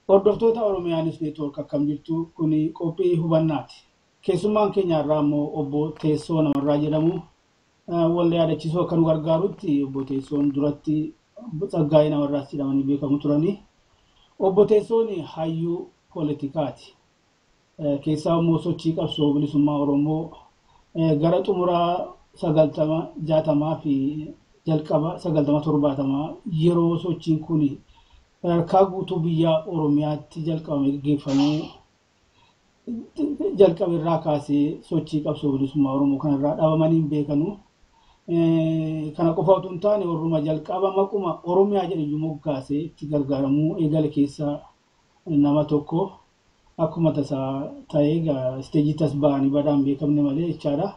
Hordoftoota Oromiyaa News Network, akkam jirtu? Kuni qophii hubannaati. Keessummaan keenya irraa immoo obbo Teessoo Namarraa jedhamu. Wal yaadachiisuu akka nu gargaarutti, obbo Teessoon duratti Tsaggaayee Namarraas jedhamanii beekamu turani. Obbo Teessoon hayyuu poolitikaati. Keessaa immoo sochii qabsoo bilisummaa Oromoo gara xumuraa 90 60 fi jalqaba 90 70 yeroo sochiin kun sadarkaa guutuu biyya Oromiyaatti jalqabame gaggeeffamuu jalqabe irraa kaasee sochii qabsoo bilisummaa Oromoo kanarraa dhabamanii hin beekanu. Kana qofa otoo hin taane, warruma jalqaba maquma Oromiyaa jedhu moggaasee itti gargaaramuu eegale keessaa nama tokko. Akkuma tasaa ta'ee isteejii tas ba'anii badaan beekamne malee jechaadha.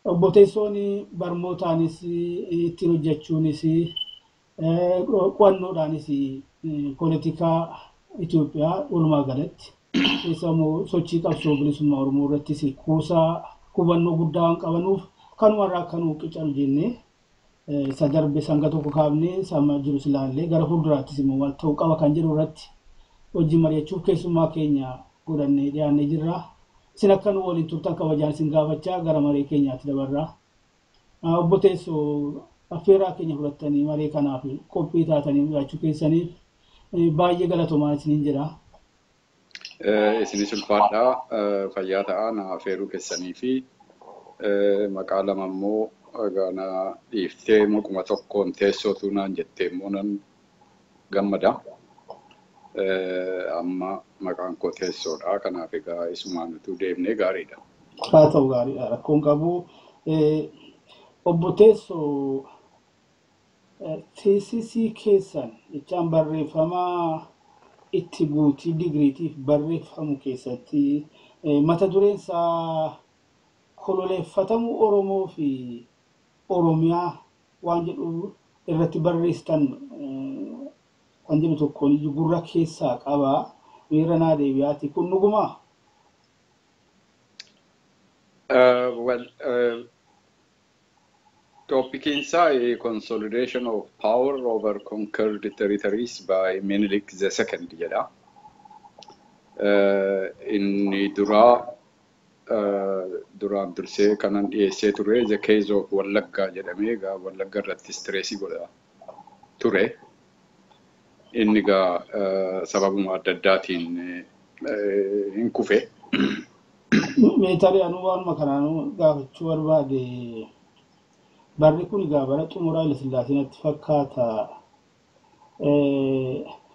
Obbo Teessoon barnootaanis, ittiin hojjechuunis, qo'annoodhaanis poolitikaa Itoophiyaa walumaa galatti, keessa immoo sochii qabsoo bilisummaa Oromoo irrattis kuusaa hubannoo guddaa waan qabanuuf, kanumarraa akka nuu qicalu jennee, isa darbe sanga tokko kaafnee, sama jirus ilaallee, gara fuulduraattis immoo maal ta'uu qaba kan jedhu irratti wajjin mari'achuuf keessummaa keenya godhannee dhiyaannee jirra. Isin akka nu waliin turtan kabajaan isin gaafachaa gara maree keenyaatti dabarra. Obbo Teessoo, affeerraa keenya fudhattanii maree kanaaf qophii taatanii dhiyaachuu keessaniif baay'ee galatoomaa isiniin jedha. Isinis ulfaadhaa, fayyaa ta'aa. Na affeeruu keessanii fi maqaa lama immoo egaa na dhiiftee maquma tokkoon teessootu naan jettee immoo nan gammada. Amma maqaan koo teessoodha. Kanaaf egaa isumaan utuu deemnee gaariidha. Haa ta'u, gaariidha, rakkoon qabu. Obbo Teessoo, thesis keessan jechaan barreeffama itti guutii digiriitiif barreeffamu keessatti mata dureen isaa kololeeffatamuu Oromoo fi Oromiyaa waan jedhu irratti barreessitan kan jedhu tokkoon iyyuu gurra keessaa qaba. Miira naa deebi'aati. Kun dhugumaa? Well, topiciin isaa consolidation of power over conquered territories by Menelik II jedha. Inni duraa duraan dursee kanan dhiyeessee ture The Case of Wallaggaa jedhamee egaa Wallagga irratti stress godha ture. Inni egaa sababuma adda addaatiin hin kufe. Meetarii, anuu waanuma kanaanuu gaafachuu barbaade. Barri kun egaa bara xumuraa Haile Sillaasee natti fakkaata.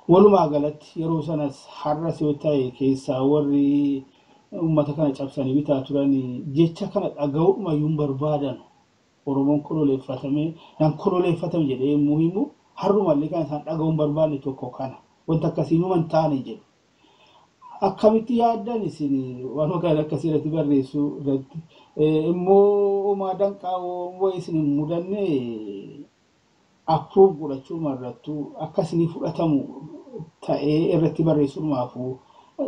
Walumaa galatti yeroo sanas har'as yoo ta'e, keessaa warri uummata kana cabsanii bitaa turan jecha kana dhaga'uudhuma iyyuu hin barbaadan. Oromoon kololeeffatame, nan kololeeffatame jedhee yommuu himu, har'umallee kan isaan dhaga'uu hin barbaanne tokko kana. Wanta akkasii numa hin taane jedhu. Akkamitti yaaddan isin waan kana akkasii irratti barreessuu irratti? Immoo homaa danqaa wayii isin hin mudanne approve godhachuu irrattuu, akka isinii fudhatamu ta'ee irratti barreessuudhumaafu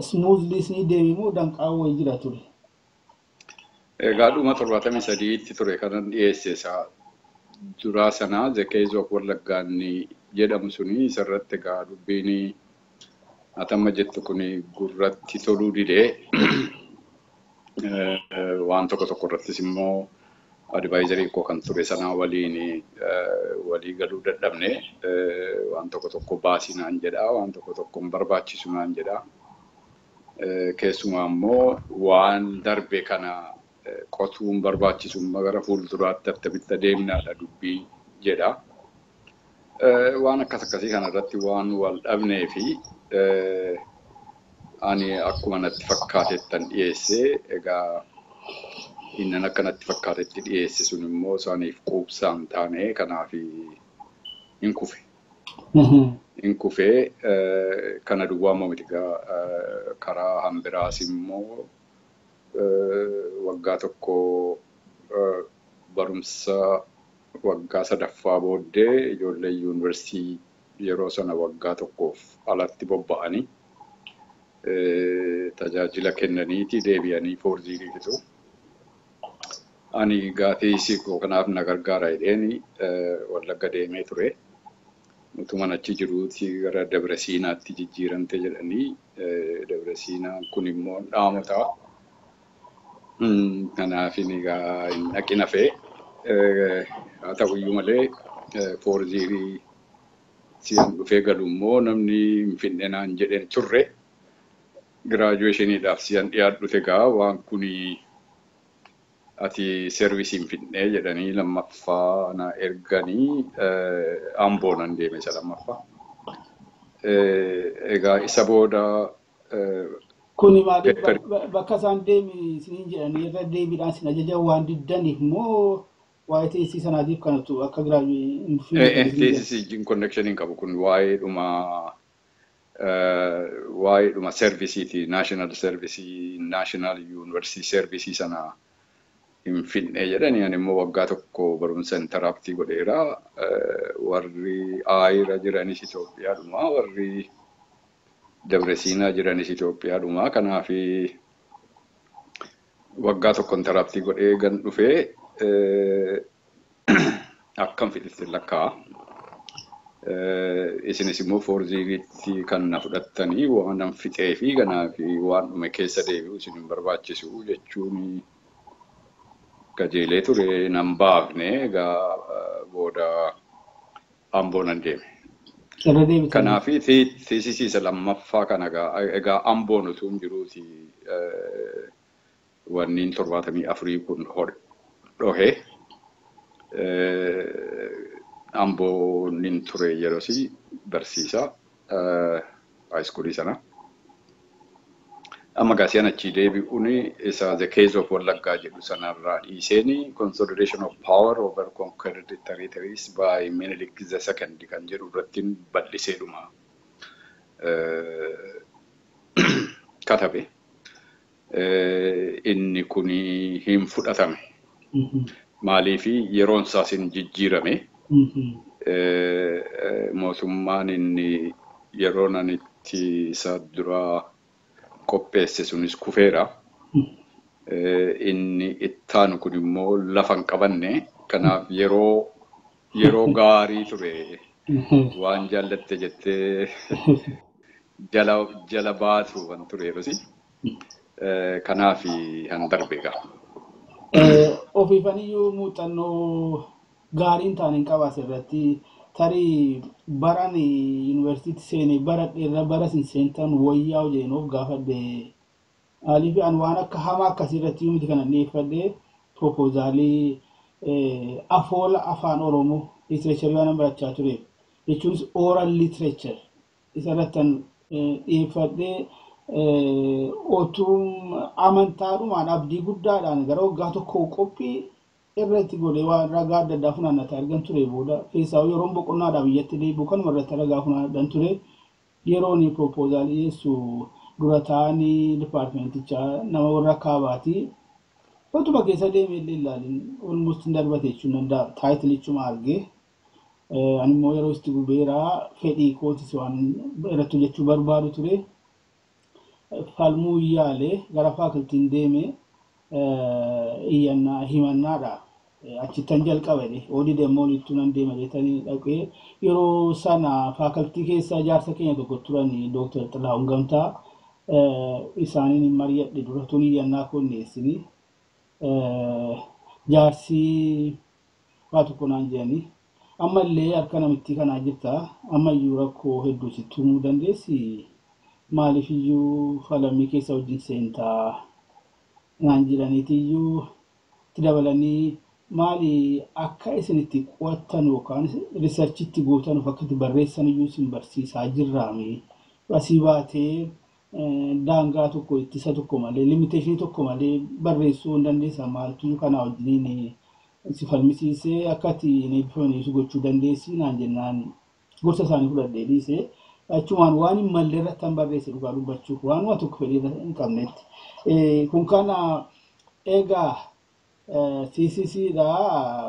smoothly isinii deeme moo danqaa wayii jira ture? Egaa dhuma 73tti ture kanan dhiyeesse. Isaa duraa sanaa The Case of Wallaggaanni jedhamu suni, isarratti egaa dubbiin atamma jettu kun gurratti toluu didee, waan tokko tokko irrattis immoo advisorii koo kan ture sanaa waliin walii galuu dadhabne. Waan tokko tokko baasii naan jedha, waan tokko tokko hin barbaachisu naan jedha. Keessumaa immoo waan darbe kana qotuun barbaachisu, gara fuulduraatti attamitti adeemnaadha dubbii jedha. Waan akkas akkasii kana irratti waan wal dhabnee fi ani akkuma natti fakkaatettan dhiyeessee, egaa inni akka natti fakkaatetti dhiyeesse sun immoo isaaniif quubsaa hin taane, kanaaf hin kufe. Hin kufee kana duwwaa immoo miti karaa hambiraas immoo waggaa tokko barumsa waggaa sadaffaa booddee ijoollee yuunivarsiitii yeroo sana waggaa tokkoof alatti bobba'anii tajaajila kennaniiti deebi'anii fourth year fixu. Ani gaafii koo kanaaf na gargaara jedheen Wallagga deemee ture. Utuman achi jiruuti gara Dabra Siinaatti jijjiiramte jedhanii, Dabra Siinaan kun immoo dhaamotaa. Kanaaf egaa hin dhaqin hafee. Haa ta'uyyuu malee fourth year si'an dhufee galu immoo namni hin finne naan jedheen turre. Graduationiidhaaf si'an dhiyaadhu egaa waan kuni ati service hin fidnee jedhanii lammaffaa na erganii Amboo nan deeme isa lammaffaa. Egaa isa booda Kuni maaliif bakka isaan deemi isiniin jedhanii irra deebiidhaan isin ajajan waan diddaniif moo waa'ee thesis sanaatiif kanatu akka Thesis connection hin qabu, kun waa'eedhuma serviceiiti, national service, national university service sana hin fidne jedhanii, ani immoo waggaa tokko barumsa interrupt godheera. Warri Aayira jiranis Itoophiyaadhuma, warri Dabre Siinaa jiranis Itoophiyaadhuma. Kanaaf waggaa tokko interrupt godhee gan dhufee akkam fixetti lakkaa'a. Isinis immoo fourth yearitti kan na fudhattanii waan nan fixee fi kanaaf waan dhume keessa deebi'u isin hin barbaachisu jechuun qajeelee ture, nan baafne. Egaa booda Amboo nan deeme. Kanaaf thesis isa lammaffaa kana egaa Amboon utuu hin jiruuti wanniin 74 kun dhohe. Amboo nin ture yeroosi barsiisaa high schoolii sana. Amma gaasiyaan achii deebi'uun isa The Case of Wallaggaa jedhu sanarraa dhiiseeni Consolidation of Power over Conquered Territories by Menelik II kan jedhu irratti bal'iseedhuma katabe. Inni kun hin fudhatame. Maaliifi yeroon isaas hin jijjiirame. Mootummaan inni yeroo nan itti isa duraa qopheesse sunis kufeera. Inni ittaanu kun immoo lafa hin qabanne. Kanaaf yeroo gaarii ture, waan jaallatte jettee jala baatu kan ture yerosi. Kanaaf han darbe egaa. Ofiifaniyyuu muuxannoo gaariin ta'an hin qabaas irratti tarii baran yuunivarsiitii seenee baradhe irra bara sin seentan wayyaa jedheen of gaafadhe. Maaliif an waan akka hamaa akkasii irratti miti kana dhiyeeffadhe, proposal afoola afaan Oromoo literature waan barachaa ture jechuunis oral literature isa irratti dhiyeeffadhe. Otuu amantaadhumaan abdii guddaadhaan gara waggaa tokko qophii irratti godhee waan ragaa adda addaa funaannataa argan ture. Booda keessaa yeroon boqonnaadhaa biyyatti deebi'u kanuma irratti ragaa funaannadhan ture. Yeroon proposal dhiyeessu dura ta'anii departmentichaa nama warra kaabaati. Otuma keessa deemee illee ilaalin almost hin darbate jechuun danda'a, titleichuma argee. Ani immoo yeroo itti gubeeraa fedhii kootis waan irratti hojjechuu barbaadu ture. Falmuu yaalee gara facultyn deeme, iyyannaa himannaadha. Achittan jalqabade odii deemmoo ittuu nan deema jetanii dhaqee yeroo sana faculty keessa jaarsa keenya tokko turan, Dooktar Xilahuun Gamtaa, isaaniin mari'adhe dura tun iyyannaa konneessini. Jaarsi waa tokko naan jedhanii, ammallee harka namittii kanaa jirta, ammayyuu rakkoo hedduu sitti uumuu dandeessi, maaliif iyyuu falamii keessa wajjin seentaa naan jedhaniitiyyuu itti dabalanii, maali akka isin itti qo'attan yookaan researchitti gootanuuf akka itti barreessan iyyuu isin barsiisaa jirraami, asii baatee daangaa tokko ittisa tokko malee, limitation tokko malee barreessuu hin dandeessa, maaltu kanaa wajjiniin si falmisiisee akka ati hin eebbifamne gochuu dandeessi naan jennaan. Gorsa isaanii fudhadhee dhiisee achumaan waan hin malle irratti kan barreesse dhugaa dubbachuuf waanuma tokko fedhii hin qabnetti. Kun kana egaa CCC dha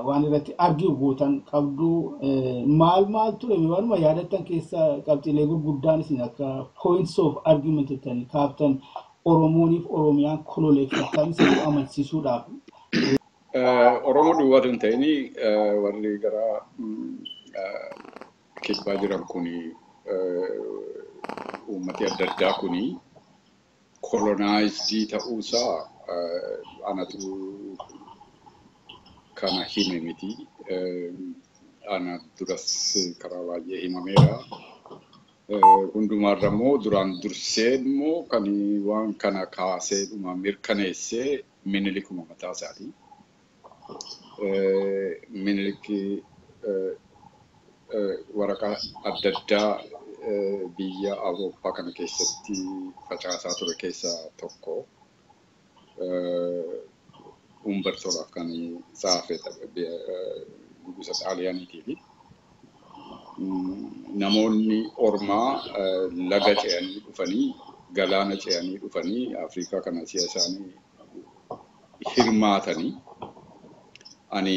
waan irratti argue gootan qabdu maal maal ture waanuma yaadattan keessa qabxiilee gurguddaan isin akka points of argument jettanii kaaftan Oromooniif Oromiyaan koloneeffataan isin amansiisuudhaaf. Oromoo duwwaatu hin ta'in warri gara kibbaa jiran kuni uummati adda addaa kuni colonized ta'uusaa anatu kana hime miti. Ana duras karaa baay'ee himameera. Hundumaarra immoo duraan dursee immoo kan waan kana kaasee dhuma mirkaneessee Minilikuma mataa isaati. Minilik waraqaa adda addaa biyya Awurooppaa kana keessatti facaasaa ture keessaa tokko. Umbertoodhaaf kan tsaafe gosa Xaaliyaaniitiifi. Namoonni ormaa laga ce'anii dhufanii galaana ce'anii dhufanii Afrikaa kana si'a isaanii hirmaatanii ani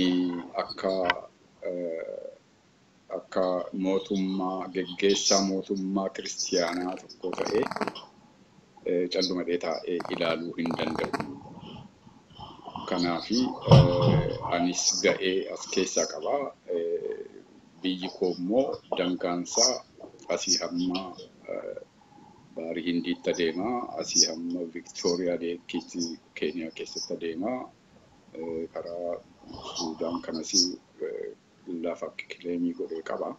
akka mootummaa geggeessaa mootummaa kiristiyaanaa tokko ta'ee callumadhee taa'ee ilaaluu hin danda'u. Kanaafi anis ga'ee as keessaa qabaa. Biyyi koo immoo dangaansaa asii hamma Baarii Hindiitti adeemaa, asii hamma Viktooriyaa Leekiitti Keeniyaa keessatti adeemaa, karaa Suudaan kanas lafa claim godhee qaba.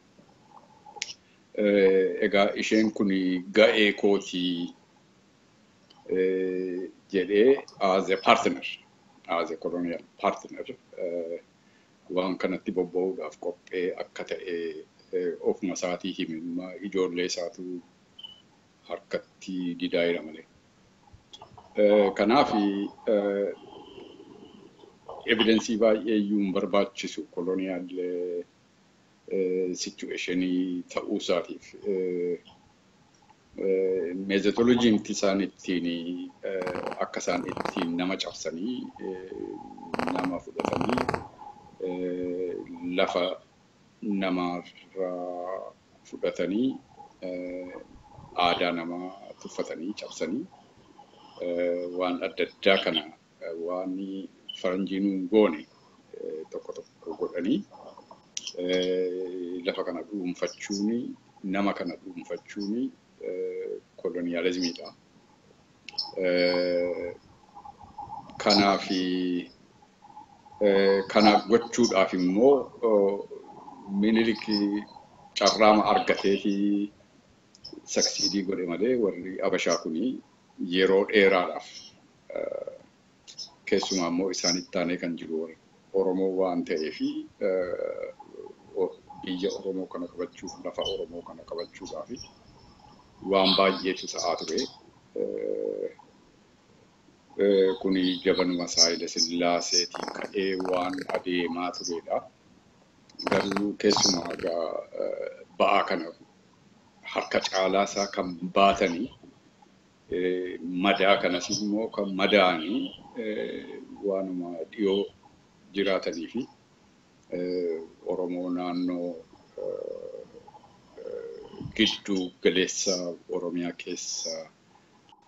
Egaa isheen kun ga'ee kootii jedhee as a partner, as a colonial partner waan kanatti bobba'uudhaaf qophee akka ta'e ofuma isaatii hime, ijoollee isaatu harkatti didaa'eera malee. Kanaaf evidence baay'ee iyyuu hin barbaachisu colonial situation ta'uu isaatiif. Methodologyn isaan ittiin akka isaan ittiin nama cabsanii nama fudhatanii lafa namarraa fudhatanii aadaa namaa tuffatanii cabsanii waan adda addaa kana waan faranjiin hin goone tokko tokko godhanii lafa kana dhuunfachuuni nama kana dhuunfachuuni colonialismiidha. Kanaafi kana gochuudhaaf immoo Minilik carraama argateeti succeed godhe malee warri Abashaa kuni yeroo dheeraadhaaf keessumaa immoo isaanitti aanee kan jiru Oromoo waan ta'eefi biyya Oromoo kana qabachuuf lafa Oromoo kana qabachuudhaaf waan baay'eetu ta'aa ture. Kuni jabanuma Saayila Sillaaseetiin ka'ee waan adeemaa turedha. Garuu keessumaa egaa ba'aa kana harka caalaa isaa kan baatanii madaa kanas immoo kan madaa'anii waanuma dhiyoo jiraatanii fi Oromoo naannoo gidduu galeessa Oromiyaa keessa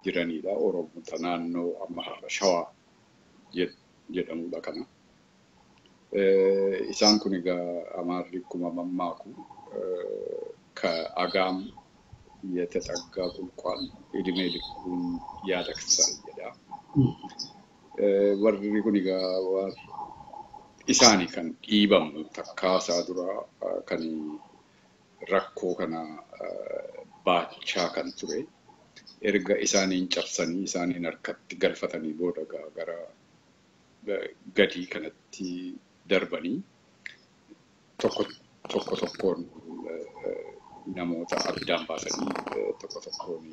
jiranidha. Oromoota naannoo amma har'a Shawaa jedhamudha kana. Isaan kun egaa Amaarri akkuma mammaaku ከአጋም የተጠጋ ቁልቋል እድሜ ልኩን ያለቅሳል jedha. Warri kun egaa isaani kan dhiibamu takkaasaa duraa kan rakkoo kana baachaa kan ture. Erga isaaniin cabsanii isaaniin harkatti galfatanii booda gara gadii kanatti darbanii tokko tokko tokkoon namoota addaan baasanii tokko tokkoon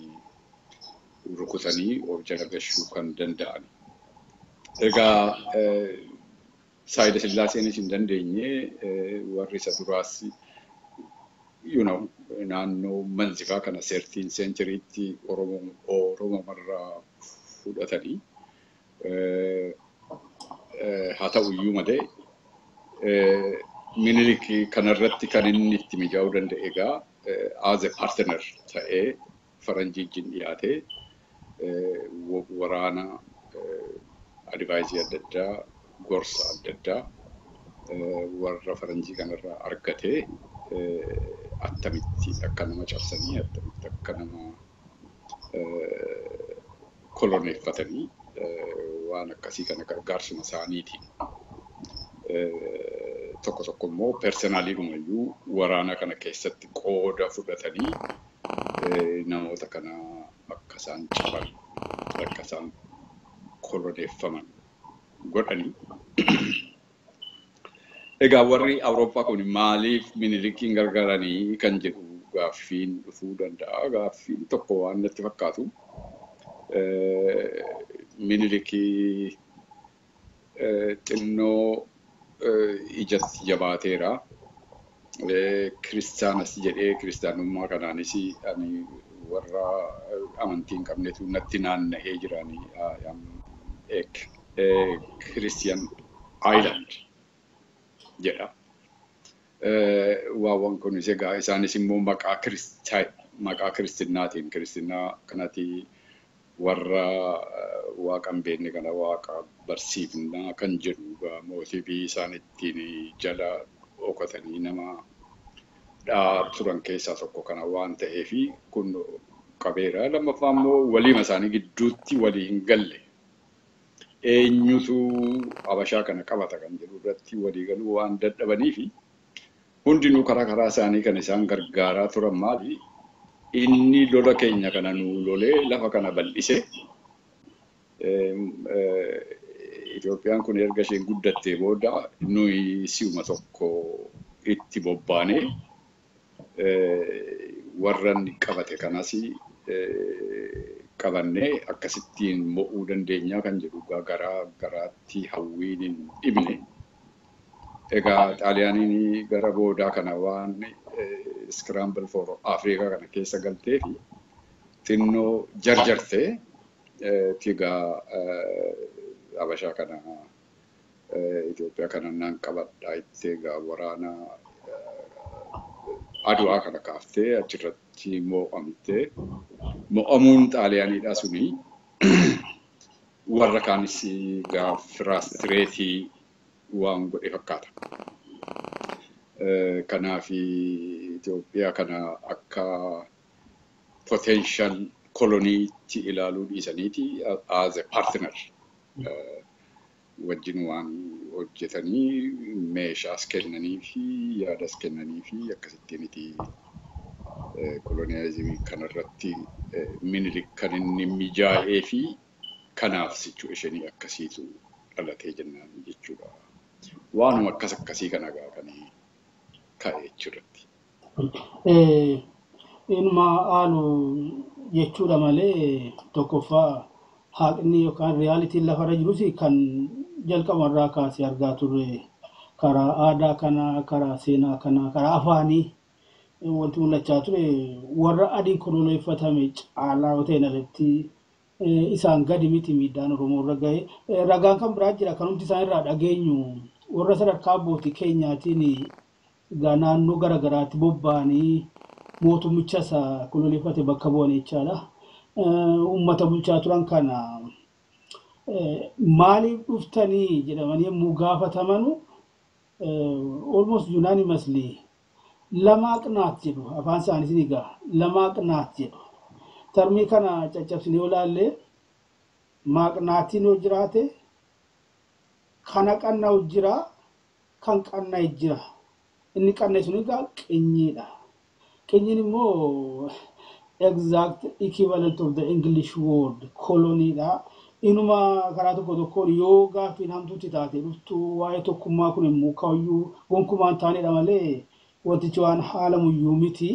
rukutanii of jala gashuu kan danda'an. Egaa Saayila Sillaaseenis hin dandeenye, warri isa duraas Naannoo manzifaa kana 13 centurytti Oromoo fudhatanii, haa ta'u iyyuu malee Minilik kanarratti kan inni itti mijaa'uu danda'e egaa as a partner ta'ee faranjii wajjin dhiyaatee waraana, advice adda addaa, gorsa adda addaa warra faranjii kanarraa argatee, attamitti akka nama cabsanii, attamitti akka nama koloneeffatanii, waan akkasii kana gargaarsuma isaaniitiin, tokko tokko immoo personally dhumayyuu waraana kana keessatti qooda fudhatanii namoota kana akka isaan caban, akka isaan koloneeffaman godhanii. Egaa warri Awurooppaa kun maaliif Minilikiin gargaaranii kan jedhu gaaffiin dhufuu danda'a. Gaaffiin tokko waan natti fakkaatu, Minilikii xinnoo ijatti jabaateera. Kiristaanas jedhee kiristaanummaa kanaanis ani warra amantii hin qabnetu natti naanna'ee jirani, Christian Island jedha. Waawwan kunis egaa isaanis immoo maqaa kiristinnaatiin kiristinnaa kanatti warra waaqa hin beekne kana waaqa barsiifnaa kan jedhu motive isaan ittiin jala dhokatanii nama dhaa turan keessaa tokko kana waan ta'eefi kun qabeera. Lammaffaa immoo waliima isaanii gidduutti walii hin galle. Eenyutu Habashaa kana qabata kan jedhu irratti walii galuu waan dadhabanii fi hundinuu karaa karaa isaanii kan isaan gargaaraa turan maali? Inni lola keenya kana nuu lolee lafa kana bal'ise. Itoophiyaan kun erga isheen guddattee booda nuyi si'uma tokko itti bobbaanee warra inni qabate kanas qabannee akkasittiin mo'uu dandeenya kan jedhu garaa garaatti hawwiin hin dhibne. Egaa Xaaliyaaniin gara boodaa kana waan scramble for Africa kana keessa galtee fi xinnoo jarjartee egaa Habashaa kana, Itoophiyaa kana naan qabadhaa itti egaa waraana Aduwaa kana kaaftee achirratti mo'amtee, mo'amuun Xaaliyaaniidha suni warra kaanis egaa frustrate waan godhe fakkaata. Kanaaf Itoophiyaa kana akka potential koloniitti ilaaluu dhiisaniiti as a partner wajjin waan hojjetanii, meeshaas kennanii fi yaadas kennanii fi akkasittiin iti koloniyaalizimii kanarratti Minilik kan inni mijaa'ee fi kanaaf situation akkasiitu dhalatee jennaan jechuudha. Waanuma akkas akkasii kana egaa kan ka'e jechuurratti. Inuma haalu jechuudha malee, tokkoffaa haqni yookaan realityn lafarra jirus kan jalqabarraa kaasee argaa turre, karaa aadaa kanaa, karaa seenaa kanaa, karaa afaanii wanti mul'achaa ture warra adiin koloneeffatame caalaa yoo ta'e alatti isaan gadi miti miidhaan Oromoo irra gahe. Ragaan kan biraa jira kan hundi isaan irraa dhageenyu, warra sadarkaa abbootii keenyaatiin egaa naannoo garaagaraatti bobba'anii mootummicha isa koloneeffate bakka bu'an jechaadha. Uummata bulchaa turan kana maaliif dhuftanii jedhamanii yommuu gaafatamanu, almost unanimously ለማቅናት jedhu. Afaan isaaniitiin egaa ለማቅናት jedhu. Term kana caccabsinee yoo ilaalle, maaqnaatiin yoo jiraate kana qanna'u jira, kan qanna'e jira. Inni qanna'e sun egaa qinyiidha. Qinyiin immoo exact equivalent of the English word colonyidha. Inuma karaa tokko tokkoon yoo gaaffiin hamtuutti taate dhuftu, waa'ee tokkummaa kun immoo kayyuu gonkumaan taanedha malee wantichi waan haalamuyyuu miti.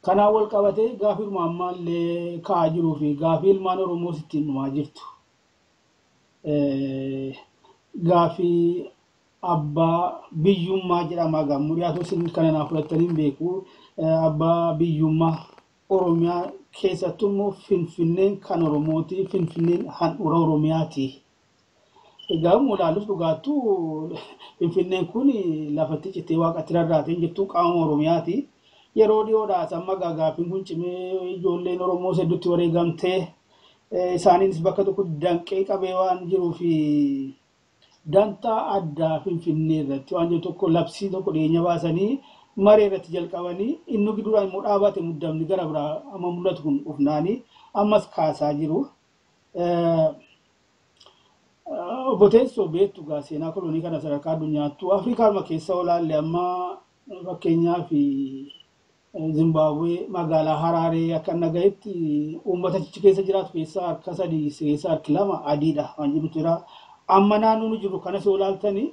Kanaan wal qabatee gaafii ammaallee ka'aa jiruu fi gaafii ilmaan Oromoos ittiin dhumaa jirtu. Gaafii Abbaa biyyummaa jedhama gaammoo dhiyaatu isin kana naaf fudhattanii hin beeku. Abbaa biyyummaa Oromiyaa keessattuu immoo Finfinneen kan Oromooti. Finfinneen handhuura Oromiyaati. Egaa immoo ilaalus dhugaattuu Finfinneen kun lafatti cittee waaqatti rarraatee hin jirtu qaama Oromiyaati. Yeroo dhiyoodhaas amma gaaffiin kun cimee ijoolleen Oromoo hedduutti wareegamtee isaaniinis bakka tokko danqee qabee waan jiruuf dantaa addaa Finfinnee irratti waan jiru tokko labsii tokko dhiyeenya baasanii maree irratti jalqabanii inni duraan immoo dhaabate muddamni gara biraa amma mul'atu kun dhufnaanii ammas kaasaa jiru. Obbo Teessoo beektu gaa seenaa kolonii kana sadarkaa addunyaattuu Afrikaanuma keessa olaalle amma fakkeenyaaf Zimbaabuwee magaalaa Haraaree akka inni gahetti uummata achi keessa jiraatu keessaa harka sadii keessaa harki lama adiidha waan jedhutu jira. Amma naannoo nu jiru kanas yoo ilaaltani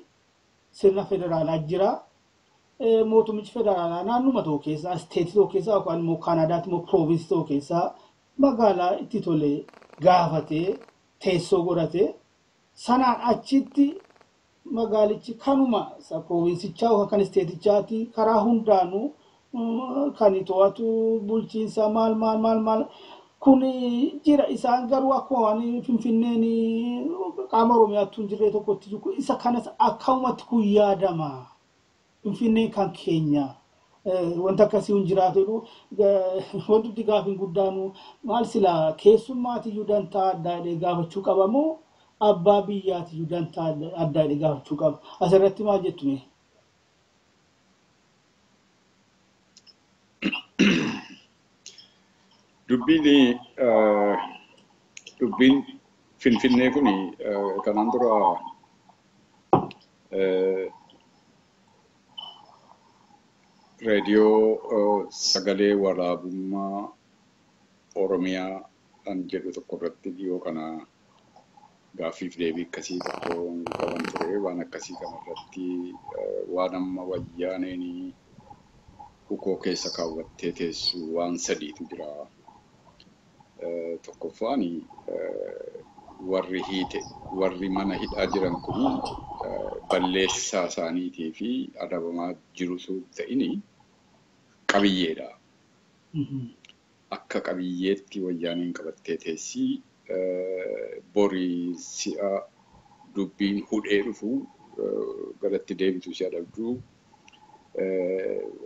sirna federaalaa jira. Mootummichi federaalaa naannuma tokko keessaa isteetii tokko keessaa yookaan immoo Kaanaadaatti immoo piroovinsii tokko keessaa magaalaa itti tole gaafatee teessoo godhatee sanaan achitti magaalichi kanuma piroovinsichaa yookaan kan isteetichaati karaa hundaanuu kan to'atu bulchiinsa maal maal maal maal kun jira. Isaan garuu akkuma waan Finfinneen qaama Oromiyaatti hin jirre tokkotti isa kanas akkamumatti kun yaadama. Finfinneen kan keenya wanta akkasii hin jiraatu jedhu wanti gaafiin guddaanu maal silaa keessummaatiyyuu dantaa addaa jedhee gaafachuu qaba moo abbaa biyyaatiyyuu dantaa addaa jedhee gaafachuu qaba? Asirratti maal jettu mee? Dubbiin Finfinnee kun kanaan dura reediyoo sagalee waraabummaa Oromiyaa kan jedhu tokko irratti dhiyoo kana gaaffiif deebii akkasii tokko qaban ture. Waan akkasii kanarratti waan amma wayyaaneen hukoo keessa kaawwattee teessu waan sadiitu jira. Tokkoffaan warri hiite warri mana hidhaa jiran kun balleessaa isaaniitii fi adabamaa jiru ta'ini qabiyyeedha. Akka qabiyyeetti wayyaaneen qabattee teessi borii si'a dubbiin hudhee dhufu galatti deebitu si'a dhabduu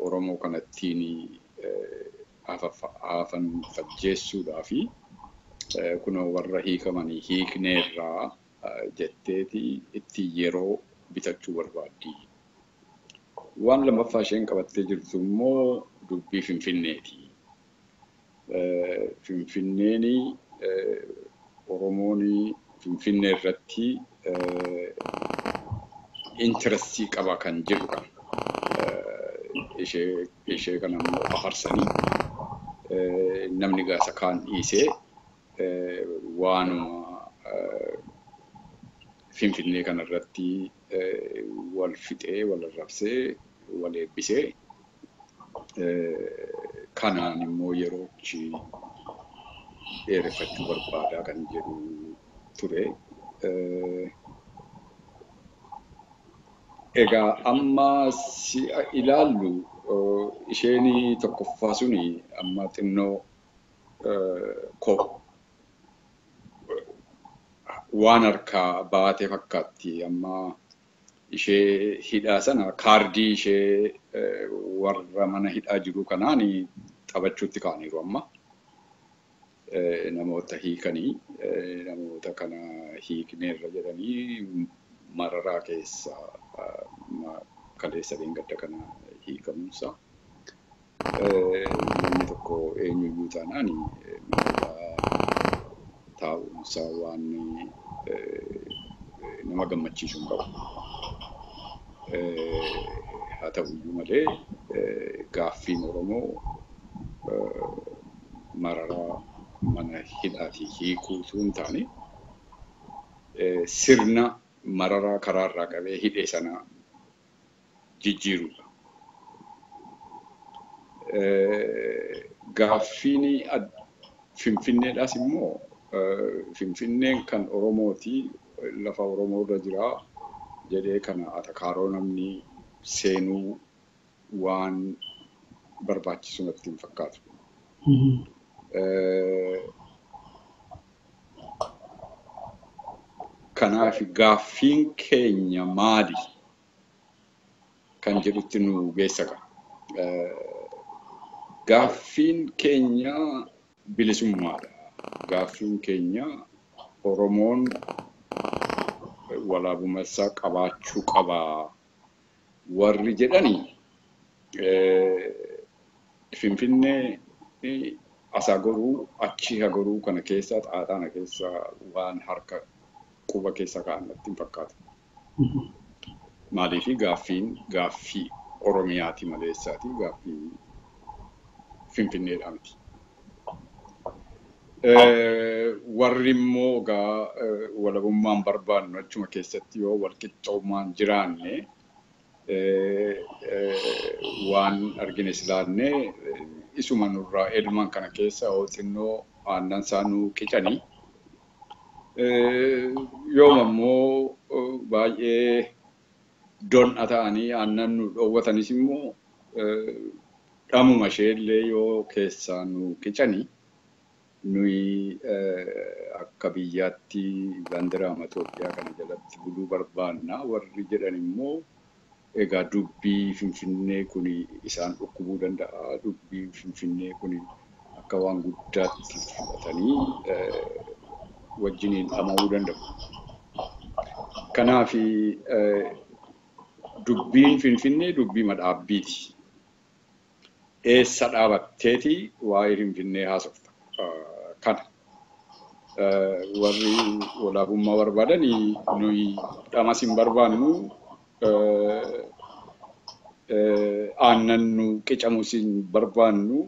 Oromoo kanattiin hafan fajjeessuudhaa fi kunoo warra hiikamanii hiikneerraa jetteeti itti yeroo bitachuu barbaaddi. Waan lammaffaa isheen qabattee jirtu immoo dubbii Finfinneeti. Finfinneen Oromoon Finfinnee irratti intarestii qaba kan jedhu kana. Ishee kana immoo afarsanii namni gaasa kaan dhiisee waanuma Finfinnee kanarratti wal fixee, wal arrabsee, wal eebbisee kanaan immoo yeroochi dheereffachuu barbaadaa kan jedhu ture. Egaa amma si'a ilaallu isheen tokkoffaa suni amma xinnoo waan harkaa baatee fakkaatti. Amma ishee hidhaa sana kaardii ishee warra mana hidhaa jiru kanaan taphachuutti ka'aniiru amma. Namoota hiikanii namoota kana hiikneerra jedhanii mararaa keessa kaleessa gadda kana hiikamuunsa. Namni tokko eenyuyyuu taanaan mararaa taa'umsa waan nama gammachiisu hin qabu. Haa ta'uyyuu malee gaaffiin Oromoo mararaa mana hidhaatii hiikuu osoo hin taane sirna mararaa karaarraa qabee hidhee sana jijjiirudha. Gaaffiin Finfinneedhaas immoo Finfinneen kan Oromooti, lafa Oromoo irra jira. Jedhee kana atakaaroo namni seenuu waan barbaachisu natti hin fakkaatu. Kanaaf gaaffiin keenya maali kan jedhutti nu geessa qaba. Gaaffiin keenya bilisummaadha. Gaaffiin keenya Oromoon walaabummaa isaa qabaachuu qaba. Warri jedhani Finfinnee asaa goruu achi hagoruu kana keessa xaaxaana keessa waan harka quba keessa kaa'an natti hin fakkaatu. Maaliif gaaffiin gaaffii Oromiyaati maleessaati gaaffii Finfinneedha miti. Warri immoo egaa walabummaan barbaannu achuma keessatti yoo walqixxoomaan jiraanne waan argine silaanne isuma nurraa elman kana keessa yoo xinnoo aannan isaa nuu qicanii yooma immoo baay'ee don'a ta'anii aannan nu dhoowwatanis immoo dhamuma isheellee yoo keessaa nu qicanii nuyi akka biyyaatti bandiraa Itoophiyaa kana jalatti buluu barbaanna. Warri jedhan immoo egaa dubbii Finfinnee kun isaan dhukkubuu danda'a. Dubbii Finfinnee kun akka waan guddaatti fudhatanii wajjiniin dhama'uu danda'u. Kanaaf dubbiin Finfinnee dubbii madhaabbiiti. Eessa dhaabatteeti waa'ee Finfinnee haasofta? Kana warri walaabummaa barbaadanii nuyi dhamas hin barbaannu, aannan nu qicamus hin barbaannu,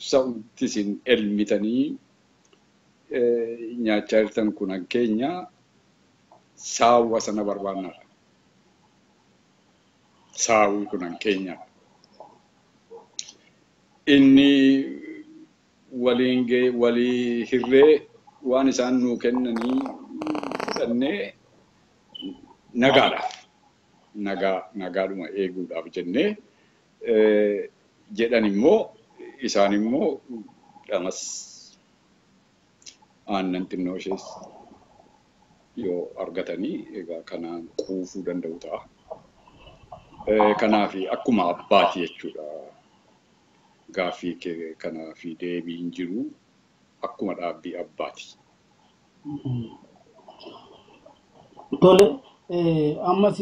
sa'utti isin elmitanii nyaachaa jirtan kun keenya saawwa sana barbaannadha. Saawwi kun keenyadha. Inni waliin walii hirree waan isaan nuu kennanii fudhannee nagaadhaaf nagaadhuma eeguudhaaf jennee jedhan immoo isaan immoo dhamas aannan xinnoo ishees yoo argatanii egaa kanaan quufuu danda'u ta'a. Kanaaf akkuma abbaati jechuudha. Gaaffii kanaaf deebiin jiru akkuma dhaabbii abbaati. Tole, ammas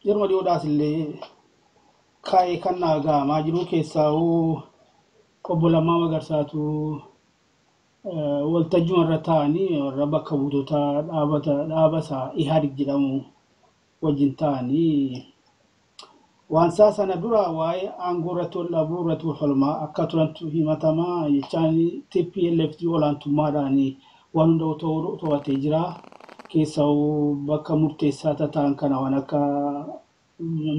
yeroo dhiyoodhaas illee kaa'ee kan gahamaa jiru keessaa obbo Lammaa Magarsaatu waltajjii irra taa'anii warra bakka buutota dhaaba isaa Ihaadig jedhamu wajjin taa'anii waan isaa sana dura waa'ee aangoo irratti wal dhabuu irratti wal falmaa akka turantu himatamaa jechaan TPLF olaantummaadhaan waan hunda to'atee jira. Keessaa bakka murteessaa ta'an kana waan akka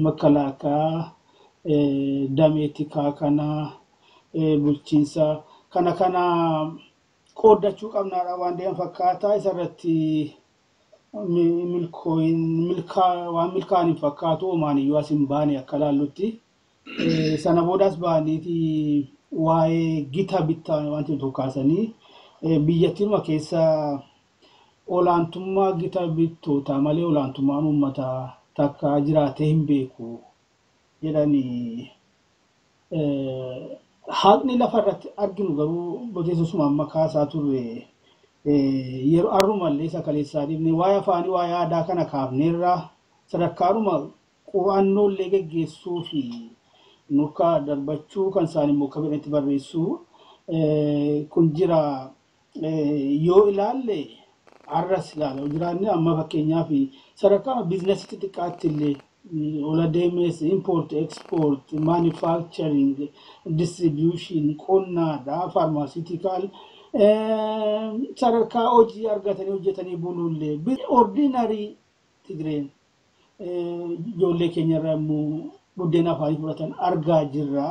makalaakaa, damee tikaa kana, bulchiinsa kana kana qooddachuu qabnaadha waan deeman fakkaataa isarratti waan milkaa'an hin fakkaatu omaan iyyuu as hin baane akka laallutti. Sana boodaas ba'aniiti waa'ee gita bittaa wanti tokko kaasanii biyyattiinuma keessa olaantummaa gita bittootaa malee olaantummaan uummataa takka jiraatee hin beeku jedhanii. Haqni lafa irratti arginu garuu boteessuma amma kaasaa turre yeroo arrumallee isa kaleessaa dhiibne waa'ee afaanii waa'ee aadaa kana kaafneerra sadarkaadhuma qo'annoolee geggeessuu fi nurkaa darbachuu kan isaan immoo akka fedhanitti barreessuu kun jira. Yoo ilaalle arras ilaala jiraanne amma fakkeenyaaf sadarkaa biizinasii xixiqqaatti illee ola deemes import export manufacturing distribution qonnaadha pharmaceutical sadarkaa hojii argatanii hojjetanii buluullee ordinary Tigreen ijoollee keenyarraa immoo buddeena afaanii fudhatan argaa jirra.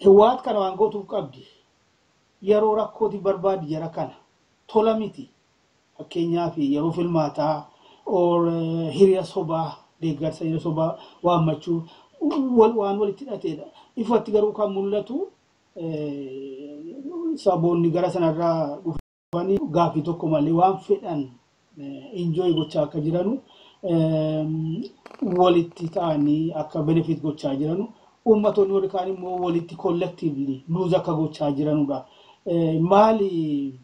Hiwaat kana waan gootuuf qabdi. Yeroo rakkooti barbaadi jara kana tola miti. Fakkeenyaaf yeroo filmaataa Or hiriya sobaa, deeggarsa hiriya sobaa waammachuu waan walitti hidhateedha. Ifatti garuu kan mul'atu saboonni gara sanarraa dhufanii gaaffii tokko malee waan fedhan enjoy gochaa akka jiranu, walitti ta'anii akka benefit gochaa jiranu, uummattoonni warri kaan immoo walitti collectively lose akka gochaa jiranudha. Maali,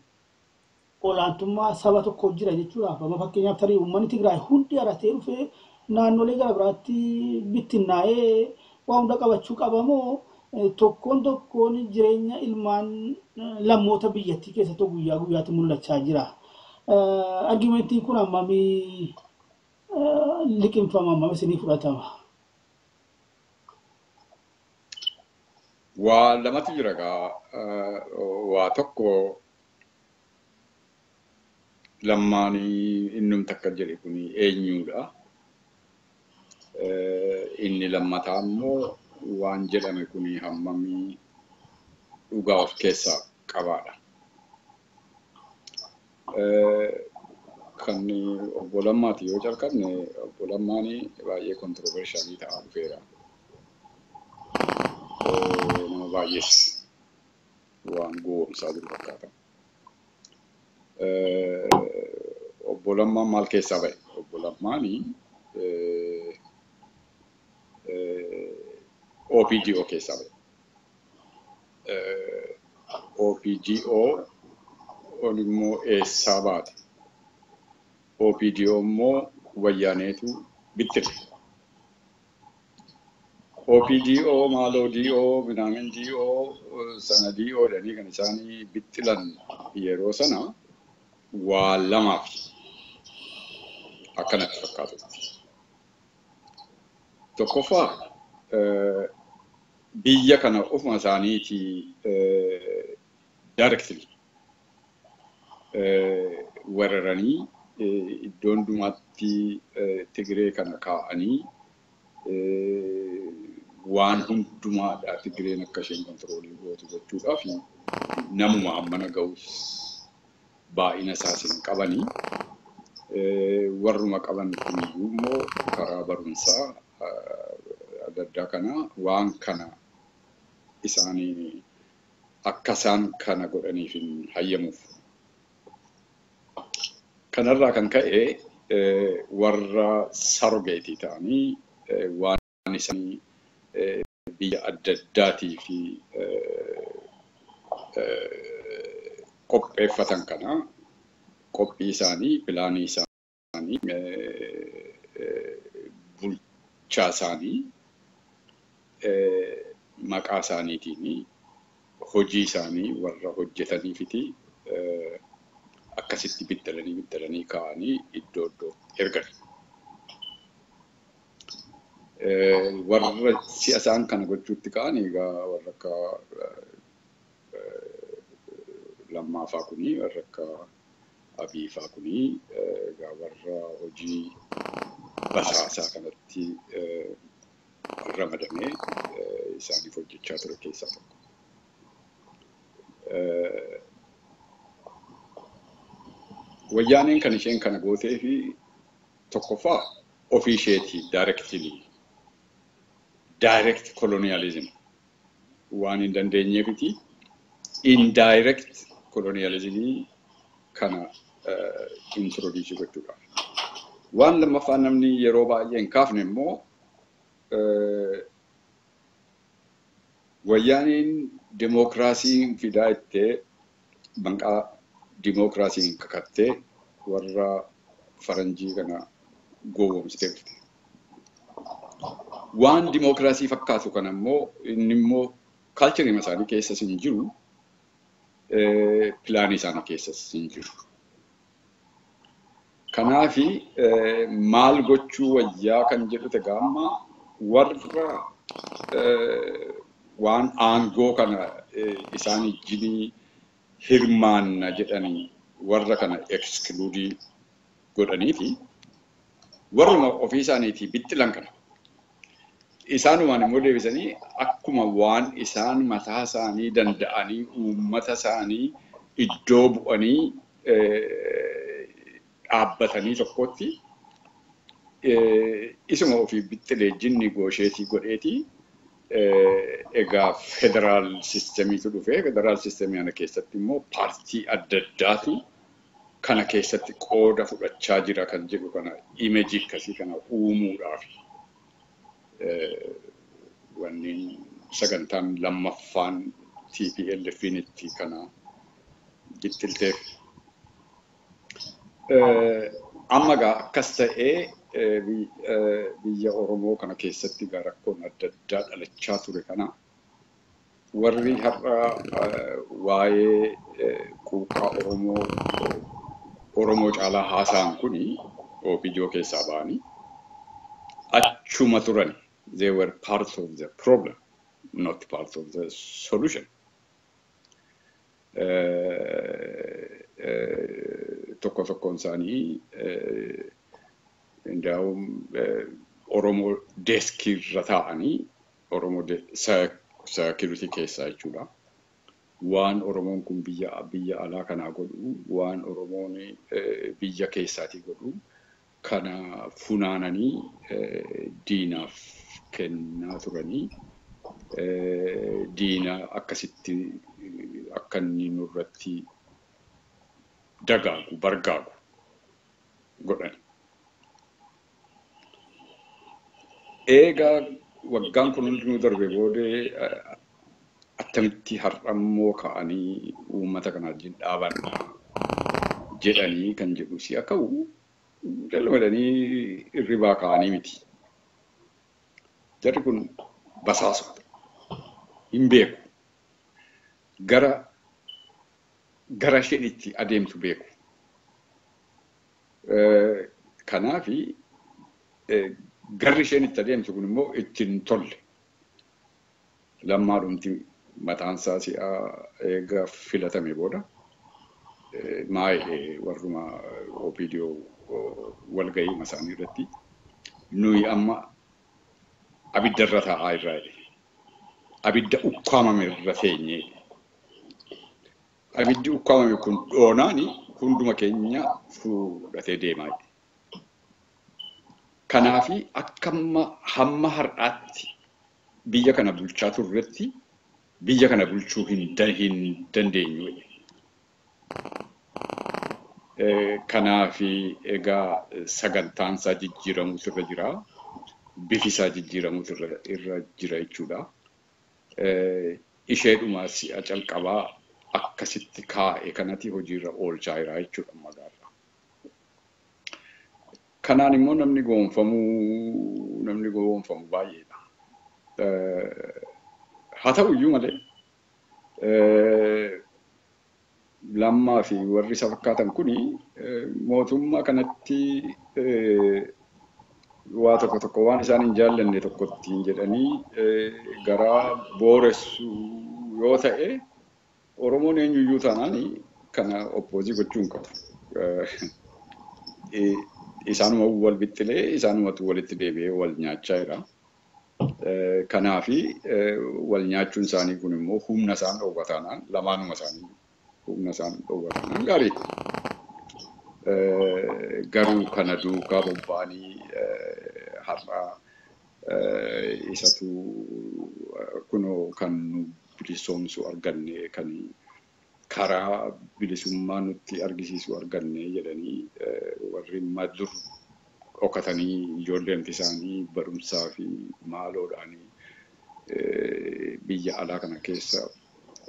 olaantummaa saba tokko jira jechuudhaaf, amma fakkeenyaaf tarii uummanni Tigraay hundi haratee dhufee naannolee gara biraatti bittinnaa'ee waa hunda qabachuu qabamoo, tokkoon tokkoon jireenya ilmaan lammoota biyyattii keessatti guyyaa guyyaatti mul'achaa jira? Argumentiin kun hammamii liqimfama, hammam isinii fudhatama? Waa lamatu jira gaa. Waa tokko, Lammaanii innumti akka jedhe kun eenyudha? Inni lammataa immoo waan jedhame kun hammamii dhugaa of keessaa qabaadha. Kan obbo Lammaati yoo calqabne, obbo Lammaan baay'ee controversialii ta'aa dhufeera. Nama baay'ees waan gowwoomsaa jiru fakkaata. Obbo Lammaan maal keessaa ba'e? Obbo Lammaani OPDO keessaa ba'e. OPDO immoo eessaa baate? OPDO immoo Wayyaaneetu bittire. OPDO maaloo DO minaamin DO sana DO jedhanii kan isaanii bittilan yeroo sana waa lamaaf akkanatti fakkaatutti. Tokkoffaa, biyya kana ofuma isaaniitii directly weeraranii iddoo hundumaatti Tigiree kana kaa'anii waan hundumaadha Tigireen akka isheen controlii gootu gochuudhaaf namuma hammana ga'us baay'ina isaas hin qabanii, warruma qaban kuniyyuu immoo karaa barumsaa adda addaa kana waan kana isaanii akka isaan kana godhaniif hin hayyamuuf. Kanarraa kan ka'e warra surrogateii ta'anii waan isaanii biyya adda addaatii fi qopheeffatan kana, qophii isaanii, planii isaanii, bulchaa isaanii maqaa isaaniitiin hojii isaanii warra hojjetaniifiti akkasitti bittalanii bittalanii kaa'anii iddoo iddoo ergan. Warra si'a isaan kana gochuutti ka'an egaa warra akka Lammaafaa kunii, warra akka Abiifaa kunii egaa warra hojii basaasaa kanatti ramadamee isaaniif hojjechaa ture keessaa tokko. Wayyaaneen kan isheen kana gootee fi tokkoffaa ofii isheetii directly direct colonialism waan hin dandeenyeefiti indirect colonialismii kana introduce gochuudhaaf. Waan lammaffaa namni yeroo baay'ee hin kaafne immoo, Wayyaaneen dimookiraasiin fidaa ittee maqaa dimookiraasiin kakattee warra faranjii kana gowwoomsitee dhufte. Waan dimookiraasii fakkaatu kana immoo inni immoo cultureii isaanii keessas hin jiru, planii isaanii keessas hin jiru. Kanaafi maal gochuu wayyaa kan jedhu egaa amma warra waan aangoo kana isaan ijjinii hirmaanna jedhanii warra kana excludeii godhaniiti warruma ofii isaaniitii bixxilan kana. Isaanumaan immoo deebisanii akkuma waan isaan mataa isaanii danda'anii uummata isaanii iddoo bu'anii dhaabbatanii tokkotti Isuma ofii bixxilee jinni goosheetii godheetii egaa federaal sistemiitu dhufee federaal sistemii kana keessatti immoo paartii adda addaatu kana keessatti qooda fudhachaa jira kan jedhu kana imeejii akkasii kana uumuudhaaf wanneen sagantaan lammaffaan TPLF'n itti kana bixxilteef. Amma egaa akkas ta'ee biyya Oromoo kana keessatti egaa rakkoon adda addaa dhalachaa ture kana warri har'a waa'ee quuqqaa Oromoo caalaa haasa'an kuni OPDO keessaa ba'anii achuma turan. They were part of the problem, not part of the solution. Tokko tokkoon isaanii indaa'uun Oromoo deeskii irra taa'anii Oromoo security keessaa jechuudha. Waan Oromoon kun biyya alaa kanaa godhu, waan Oromoon biyya keessaatii godhu kana funaananii diinaaf kennaa turanii diina akkasitti akka inni nurratti dagaagu, bargaagu godhan. Eegaa waggaan kun hundinuu darbe boodee attamitti har'ammoo ka'anii uummata kana wajjin dhaabanna jedhanii kan jedhu si'a ka'u jalmadanii hirribaa ka'anii miti. Jarri kun basaasota. Hin beeku. Gara isheen itti adeemtu beeku. Kanaafi garri isheen itti adeemtu kun immoo ittiin tolle. Lammaadhumti mataan isaa si'a eega filatame booda maa'ee warruma OPDO walgahii isaanii irratti nuyi amma abidda irra taa'aa irraa jedhe. Abidda ukkaamame irra teenyee. Abiddi ukkaamame kun dhoonaani hunduma keenya fudhatee deemaa jedhe. Kanaafi akka hamma har'aatti biyya kana bulchaa turretti biyya kana bulchuu hin dandeenyu. Kanaafi egaa sagantaan isaa jijjiiramuutu irra jira. Bifi isaa jijjiiramuutu irra jira jechuudha. Isheedhuma si'a calqabaa akkasitti kaa'e kanatti hojiirra oolchaa jira jechuudha magaala. Kanaan immoo namni goonfamu baay'eedha. Haa ta'u iyyuu malee Lammaa fi warri isa fakkaatan kuni mootummaa kanatti waa tokko tokko waan isaan hin jaallanne tokkottiin jedhanii garaa booressu yoo ta'e Oromoon eenyuyyuu taanaan kana oppoozii gochuu hin qabu. Isaanuma wal bixxilee isaanumatu walitti deebi'ee wal nyaachaa jira. Kanaafi wal nyaachuun isaanii kun immoo humna isaan dhoowwa taanaan lamaanuma isaanii humna isaan dhoowwa taanaan gaariidha. Garuu kana duukaa bobba'anii har'a isatu kunoo kan nu bilisoomsu arganne kan karaa bilisummaa nutti argisiisu arganne jedhanii warri madur dhokatanii ijoolleen isaanii barumsaa fi maaloodhaan biyya alaa kana keessa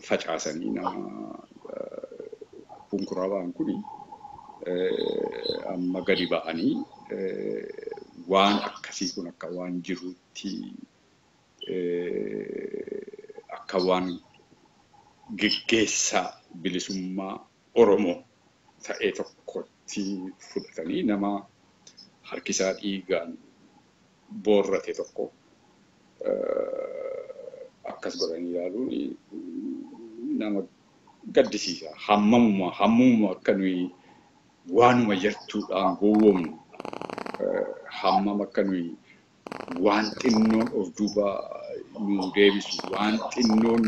facaasanii nama kunkuraa ba'an kuni amma gadi ba'anii waan akkasii kun akka waan jirutti akka waan geggeessaa bilisummaa Oromoo ta'e tokkotti fudhatanii nama harkisaa dhiigaan boorrate tokko akkas godhanii ilaaluun nama gaddisiisa. Hammamuma akka nuyi waanuma yartuudhaan gowwoomnu hammam akka nuyi waan xinnoon of duuba nu deebisu waan xinnoon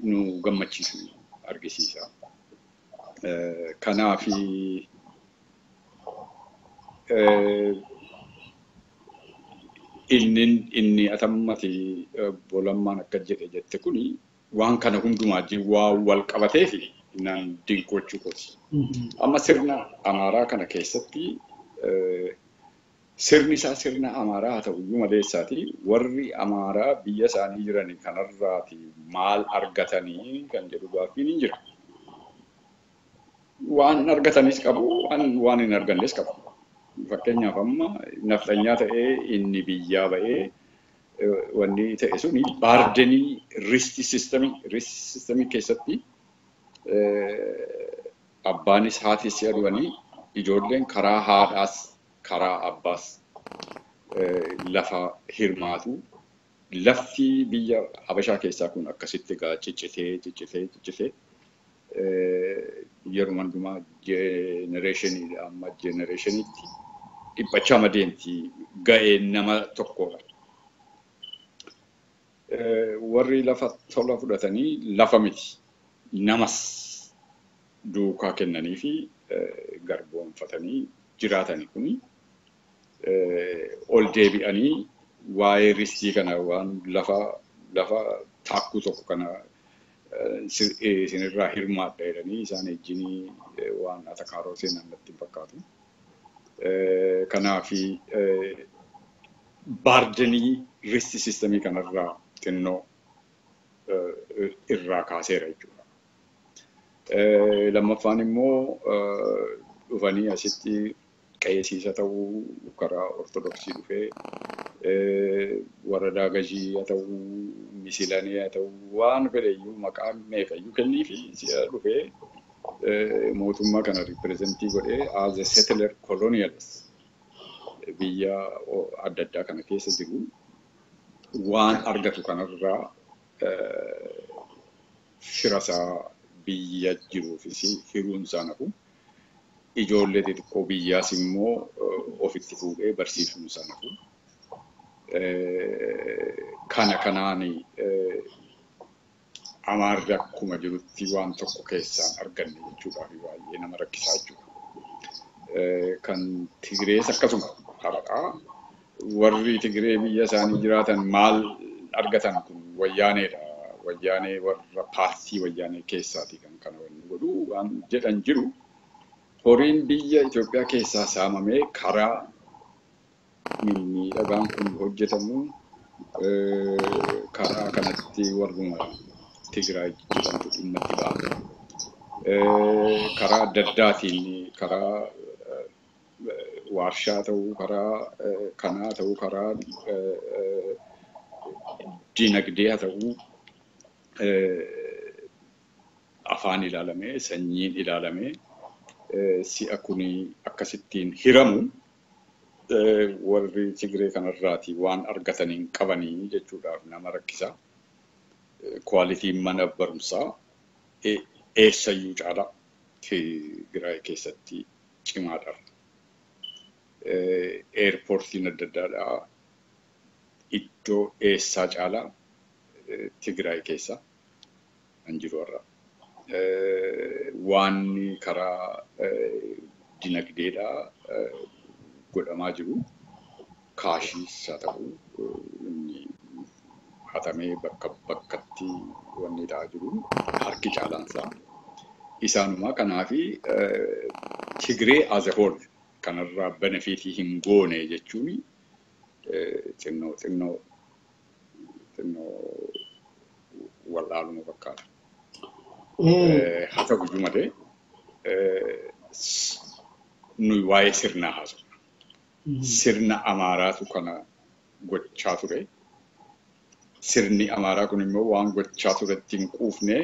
nu gammachiisu argisiisa. Kanaafi inni atammati Bolammaan akka jedhe jette kuni waan kana hundumaa waan wal qabatee fi naan dinqochuu kooti. Amma sirna Amaaraa kana keessatti sirni isaa sirna Amaaraa haa ta'uyyuu maleessaati warri Amaaraa biyya isaanii jiran kanarraati maal argatanii kan jedhu gaaffiin hin jira. Waan argatanis qabu, waan hin argannes qabu. Fakkeenyaaf amma nafxanyaa ta'ee inni biyyaa ba'ee wanni ta'e suni baardenii risti sistemii keessatti abbaanis haatis si'a du'anii ijoolleen karaa haadhaas karaa abbaas lafa hirmaatu. Lafti biyya Habashaa keessaa kun akkasitti egaa ciccitee ciccitee ciccitee yeroo hundumaa jenereeshiniidha amma jenereeshiniitti dhiphachaa deemti ga'een nama tokkodha. Warri lafa tola fudhatanii lafa miti namas duukaa kennanii fi garboomfatanii jiraatanii kuni ol deebi'anii waa'ee ristii kana waan lafa taakkuu tokko kana isinirraa hirmaadha jedhanii isaan ejjinii waan atakaaroo seenan natti hin fakkaatu. Kanaafi baardenii risti sistemii kanarraa xinnoo irraa kaaseera jechuudha. Lammaffaan immoo dhufanii asitti qeesiisa ta'uu karaa Ortodoksii dhufee warra daagajii haa ta'uu misilanii haa ta'uu waan fedheyyuu maqaa meeqayyuu kenniifi si'a dhufee mootummaa kana ripirezentii godhee as a settler colonialist biyya adda addaa kana keessa jiru waan argatu kanarraa firasaa biyya jiruufis hiruun isaa nafu ijoollee xixiqqoo biyyaas immoo ofitti fuudhee barsiisuun isaa nafu. Kana kanaan Amaarri akkuma jirutti waan tokko keessaan arganne jechuudhaaf baay'ee nama rakkisaa jechuudha. Kan Tigirees akkasuma har'aa warri Tigiree biyya isaanii jiraatan maal argatan kun wayyaaneedha. Wayyaanee warra paartii wayyaanee keessaati kan kana wanni godhu waan jedhan jiru. Horiin biyya Itoophiyaa keessaa saamamee karaa mimmiidhagaan kun hojjetamu karaa kanatti warruma Tigraay jedhamtu dhimma itti ba'a. Karaa adda addaatiin karaa waarshaa ta'uu karaa kanaa ta'uu karaa dinagdee haa ta'uu afaan ilaalamee sanyiin ilaalamee si'a kuni akkasittiin hiramu warri Tigree kanarraati waan argatanii hin qabanii jechuudhaaf nama rakkisa. Kwaalitiin mana barumsaa eessayyuu caalaa Tigraay keessatti cimaadha. Eerpoortiin adda addaadhaa iddoo eessaa caalaa Tigraay keessa kan jiru har'a. Waan karaa dinagdeedhaa godhamaa jiru kaashiis haa ta'u inni hatamee bakka bakkatti wanni ta'aa jiru harki caalaansaa isaanumaa. Kanaafi Tigree as a whole kanarraa benefiitii hin goone jechuun xinnoo xinnoo xinnoo wal'aaluma fakkaata. Haa ta'u iyyuu malee nuyi waa'ee sirnaa haasofna. Sirna Amaaraatu kana gochaa ture. Sirni Amaaraa kun immoo waan gochaa turetti hin quufne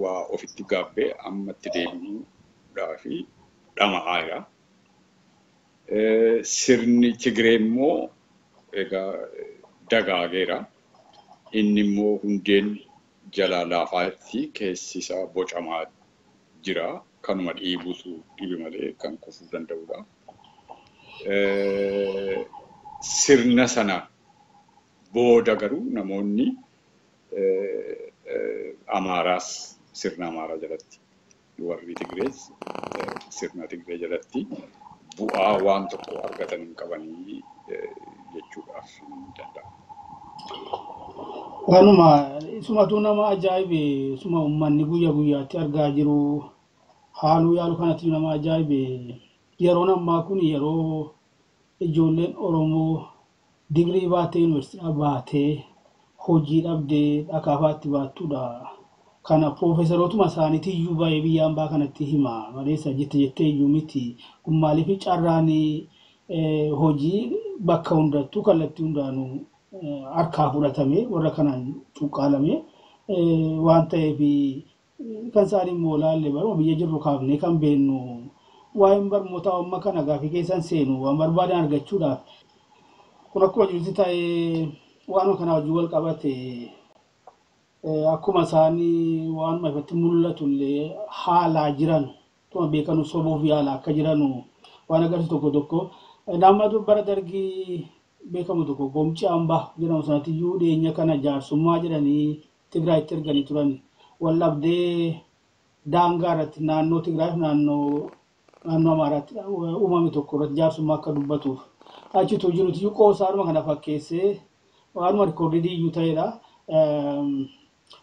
waa ofitti gaabbee amma itti deebi'uudhaa fi dhama'aa jira. Sirni Tigree immoo egaa dagaageera. Inni immoo hundeen jalaa laafaatti keessi isaa bocamaa jira. Kanuma dhiibuutu dhibe malee kan kufuu danda'udha. Sirna sana booda garuu namoonni Amaaraas sirna Amaaraa jalatti Warri Tigrees sirna Tigree jalatti bu'aa waan tokko argatan hin qabanii jechuudhaaf hin danda'amu. Kanuma isumatu nama ajaa'ibe, isuma uummanni guyyaa guyyaatti argaa jiru haaluu yaalu kanatti nama ajaa'ibe. Yeroon ammaa kun yeroo ijoolleen Oromoo digirii baatee yuunivarsiitii baatee hojii dhabdee akaafaatti baattuudha. Kana piroofeesarootuma isaaniitii iyyuu baay'ee biyya ambaa kanatti hima maleessa jette jettee iyyuu miti. Kun maaliif carraan hojii bakka hundattuu kallattii hundaanuu harkaa fudhatame warra kanaan cuqqaalame waan ta'eef, kan isaan immoo laalle baruma biyya jirru kaafnee kan beennu waa'een barnootaa amma kana gaafii keessan seenu waan barbaadan argachuudhaaf. Kun akkuma jirutti ta'ee, waanuma kana wajjin wal qabate, akkuma isaanii waanuma ifatti mul'atu illee haalaa jiran tuma beekanu sobuuf yaala akka jiranu waan agarsiisu tokko tokko, nama bara Dargii beekamu tokko Gomcii Ambaa jedhamu sanatti iyyuu dhiyeenya kana jaarsummaa jedhanii Tigraayitti erganii turan. Wal dhabdee daangaa irratti naannoo Tigraay fi naannoo Amaaraatti uumame tokko irratti jaarsummaa akka dubbatuuf. Achitu jirutti iyyuu qoosaadhuma kana fakkeessee waanuma recorded iyyuu ta'edha.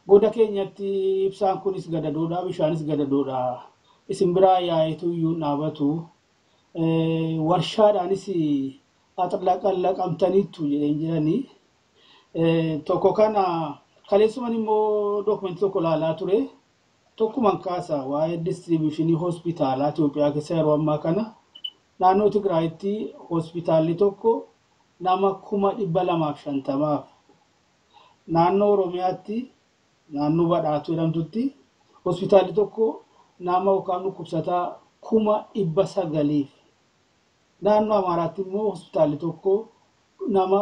Goda keenyatti ibsaan kunis gadadoodha, bishaanis gadadoodha. Isin biraa yaa'itu iyyuu dhaabatu. Warshaadhaanis axlaqallaqamtaniittu jedheen jiranii. Tokko kana kaleessuman immoo dookumentii tokko ilaalaa ture. Tokkuman kaasa waa'ee distribution hospitaalaa Itoophiyaa keessa yeroo ammaa kana naannoo Tigraayitti hospitaalli tokko nama 250,000f, naannoo Oromiyaatti naannoo Badhaatuu jedhamtutti hospitaalli tokko nama yookaan dhukkubsataa 900,000f, naannoo Amaaraatti immoo hospitaalli tokko nama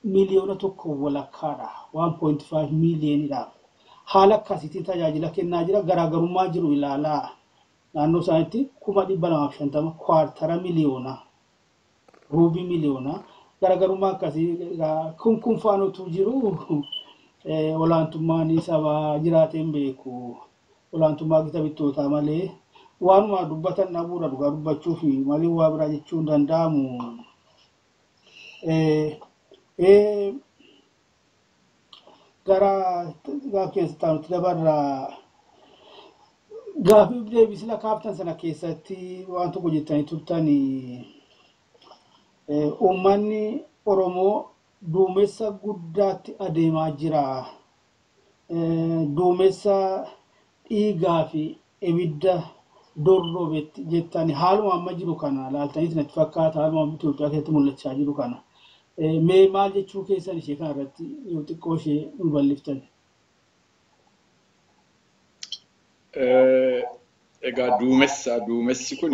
1.5 miliyoonadha, 1.5 miiliyoonidha. Haala akkasiitiin tajaajila kennaa jira. Garaagarummaa jiru ilaalaa. Naannoo isaaniitti 250,000, kwaattara miliyoonaa, ruubii miliyoonaa. Garaagarummaa akkasii kun kun faanutu jiru. Olaantummaan sabaa jiraateen beeku. Olaantummaa gita bittootaa malee waanuma dubbatan dhabuudha dhugaa dubbachuu fi malee waa biraa jechuu hin danda'amu. Gara gaaf keessa taanutti dabarra. Gaafii deebisila kaaftan sana keessatti waan tokko jettanii turtanii, uummanni Oromoo duumessa guddaatti adeemaa jira. Duumessa dhiigaa fi ibidda dorrobetti jettani. Haaluma amma jiru kana laaltaniis natti fakkaata, haaluma amma Itoophiyaa keessatti mul'achaa jiru kana. Mee maal jechuu keessan ishee kana irratti yoo xiqqoo ishee nu bal'iftan? Egaa duumessi kun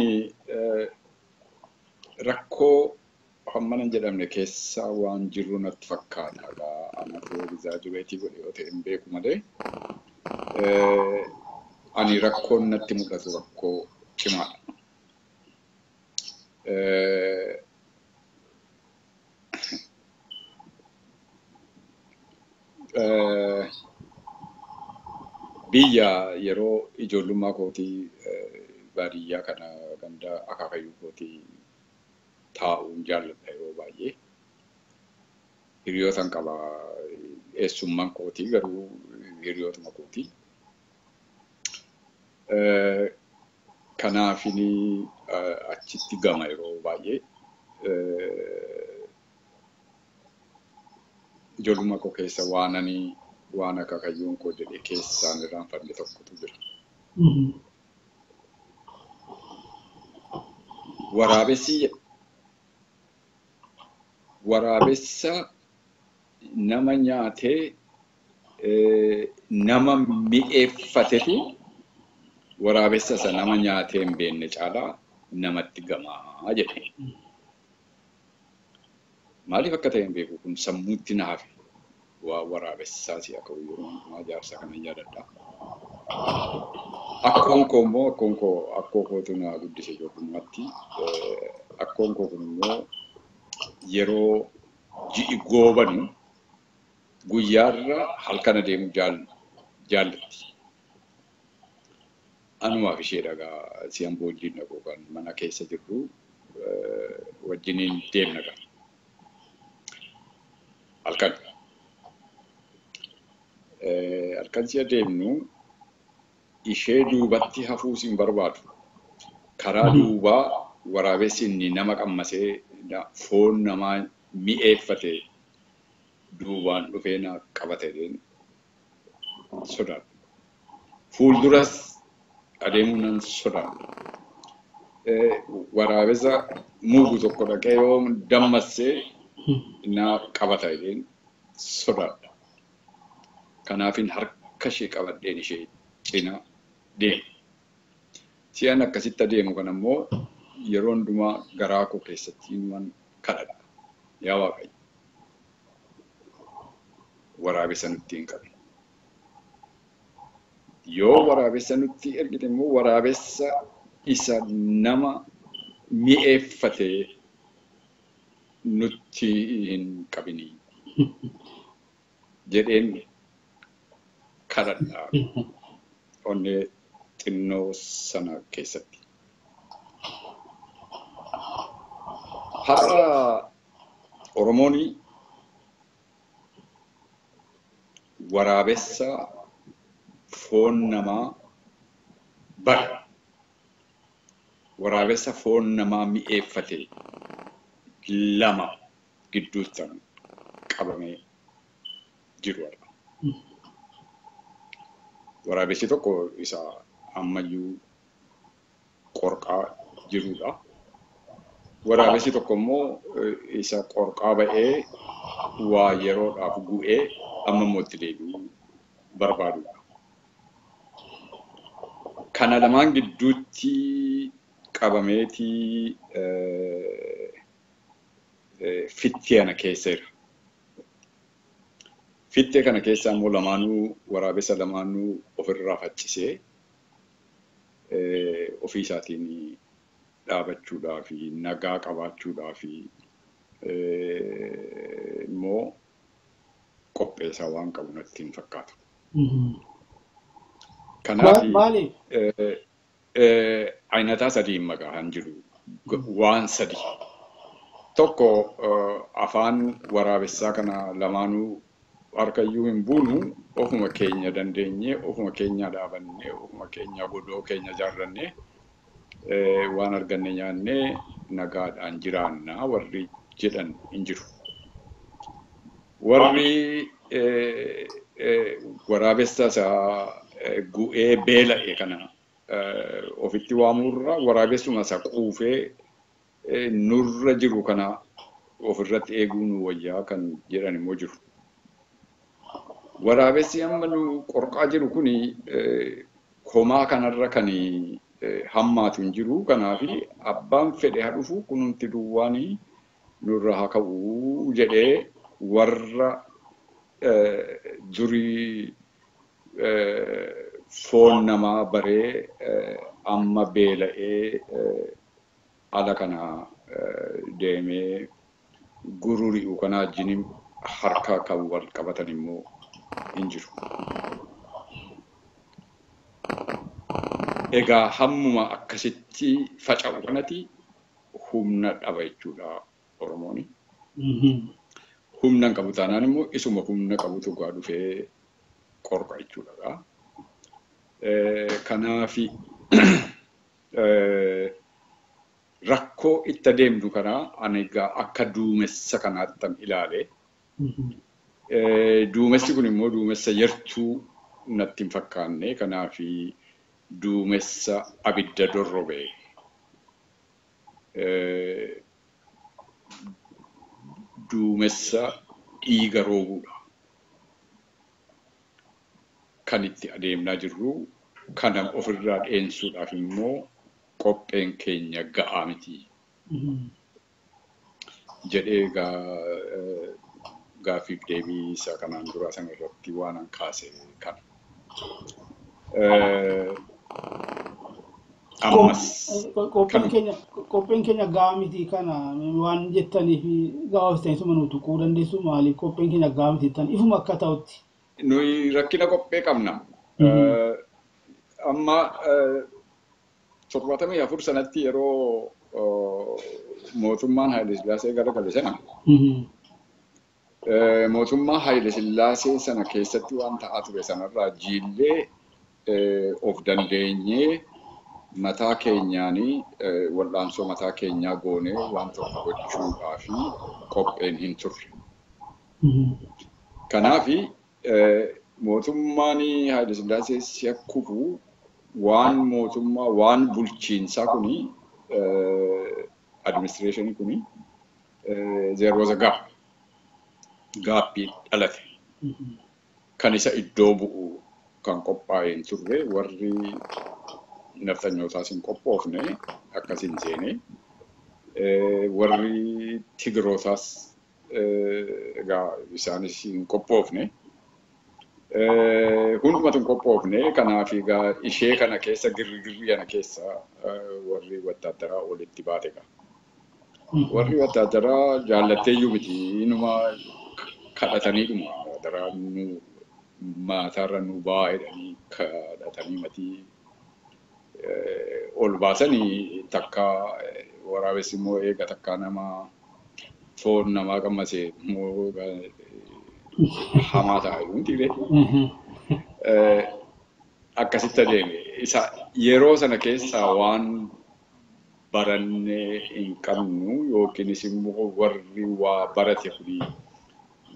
rakkoo hammana hin jedhamne keessa waan jiru natti fakkaata. Egaa anatu exaggerate godhe yoo ta'e hin beeku malee ani rakkoon natti mul'atu rakkoo cimaadha. Biyya yeroo ijoollummaa kootii baadiyyaa kana ganda akaakayyuu kootii taa'uun jaalladha yeroo baay'ee. Hiriyootan qaba, eessummaan kootii garuu hiriyootuma kootii. Kanaafini achitti gama yeroo baay'ee. Ijoollummaa koo keessa waan ani waan akaakayyuun koo jedhe keessaan irraanfanne tokkotu jira. Waraabessi waraabessa nama nyaatee nama mi'eeffatetu waraabessa isa nama nyaatee hin beekne caalaa namatti gamaa jedhe. Maaliif akka ta'e hin beeku, kun sammuutti na hafe. Waa waraabessaa si akka yeroo hundumaa jaarsa kana yaadadha. Akkoon koo immoo, akkoon koo, akkoo kootu na guddise ijoollummaatti. Akkoon koo kun immoo yeroo ji'i goobanu guyyaarra halkan adeemu jaallatti. Anumaaf ishee dhagaa si'an boojjiin dhaqu kan mana keessa jirru wajjiniin deemna kan. Halkan. Halkan si'a deemnu ishee duubatti hafuus hin barbaadu. Karaa duubaa waraabessi inni nama qammasee foon namaa mi'eeffate duubaan dhufee na qabate sodaadha. Fuulduras adeemuu nan sodaadha. Waraabessa mugu tokko dhaqee yoo dammassee na qabata jedheen sodaadha. Kanaafin harka ishee qabadheen ishee cina deema. Si'an akkasitti adeemu kan ammoo yeroo hundumaa garaa koo keessatti waan kadhadha. Yaa Waaqayyo, waraabessa nutti hin qabin. Yoo waraabessa nutti ergite immoo waraabessa isa nama mi'eeffatee nutti hin qabinii jedheen kadhadha onnee xinnoo sana keessatti. Har'a Oromoon waraabessa foon namaa bara. Waraabessa foon namaa mi'eeffate lama gidduutti qabamee jiru. Waraabessi tokko isa ammayyuu qorqaa jirudha. Waraabessi tokko immoo isa qorqaa ba'ee waa yeroodhaaf gu'ee amma immoo itti deebi'uu barbaadudha. Kana lamaan gidduutti qabameetii fittee kana keessa jira. Fittee kana keessa immoo lamaanuu waraabessa lamaanuu ofirraa faccisee ofii isaatiin dhaabachuudhaa fi nagaa qabaachuudhaa fi immoo qopheessaa waan qabu natti hin fakkaatu. Kanaaf ayinataa sadii maqaa kan jiru waan sadii. Tokko afaan waraabessaa kana lamaanuu harkayyuu hin buunu ofuma keenya dandeenyee ofuma keenya dhaabannee ofuma keenya godoo keenya ijaarrannee waan arganne nyaannee nagaadhaan jiraannaa warri jedhan hin jiru. Warri waraabessa isaa gu'ee beela'e kana ofitti waamurra waraabessuma isa quufee nurra jiru kana ofirratti eeguu nu wayyaa kan jedhan immoo jiru. Waraabessi amma nu qorqaa jiru kuni homaa kanarra kan hammaatu hin jiru. Kanaaf abbaan fedhe haa dhufu kunumti duwwaan nurra haa ka'u jedhee warra durii foon namaa baree amma beela'ee ala kana deemee gururi'u kana wajjin harka kan wal qabatan immoo hin jiru. Egaa hammuma akkasitti faca'u kanatti humna dhaba jechuudha Oromoon. Humna hin qabu taanaan immoo isuma humna qabutu gaa dhufee qorqa jechuudha. Kanaaf rakkoo itti adeemnu kana ani egaa akka duumessa kanaatti ilaale. Duumessi kun immoo duumessa yartuu natti hin fakkaanne. Kanaaf duumessa abidda dorrobe. Duumessa dhiiga roobuudha. Kan itti adeemnaa jirru kana ofirraa dheensuudhaaf immoo qopheen keenya ga'aa miti. Jedhee gaaffiif deebii isaa kanaan dura sana irratti waan an kaase kana. Ammas Qopheen keenya ga'aa miti kana waan jettaniif gabaabsitanii suma nu tuquu dandeessu maaliif qopheen keenya ga'aa miti jettan ifuma akka ta'utti. Nuyi rakkina qophee qabna. Amma 74 sanatti yeroo mootummaan Haayile Sillaasee garagale sana mootummaa Haayile Sillaasee sana keessatti waan ta'aa ture sanarraa jiillee of dandeenyee mataa keenyaanii wal'aansoo mataa keenyaa goonee waan tokko gochuudhaa fi qopheen hin turre. Kanaafi mootummaan Haayile Sillaasee si'a kufu waan mootummaa waan bulchiinsaa kuni administration kuni there was a gap. Gaappii dhalate. Kan isa iddoo bu'u kan qophaa'e hin turre, warri nafxanyootaas hin qophoofne akkas hin seene. Warri Tigrootaas egaa isaanis hin qophoofne. Hundumatu hin qophoofne. Kanaaf egaa ishee kana keessa girgirrii kana keessa warri wattaaddaraa olitti baate egaa. Warri wattaaddaraa jaallatteeyyuu miti, inuma kadhataniidhuma daraa nu maataarra nu ba'aa jedhanii kadhatanii matii ol baasanii. Takka waraabessi immoo eega takka nama foon namaa qammase immoo hamaa ta'a miti. Akkasitti adeeme. Isa yeroo sana keessaa waan barannee hin qabnu yookiinis immoo warri waa barate kuni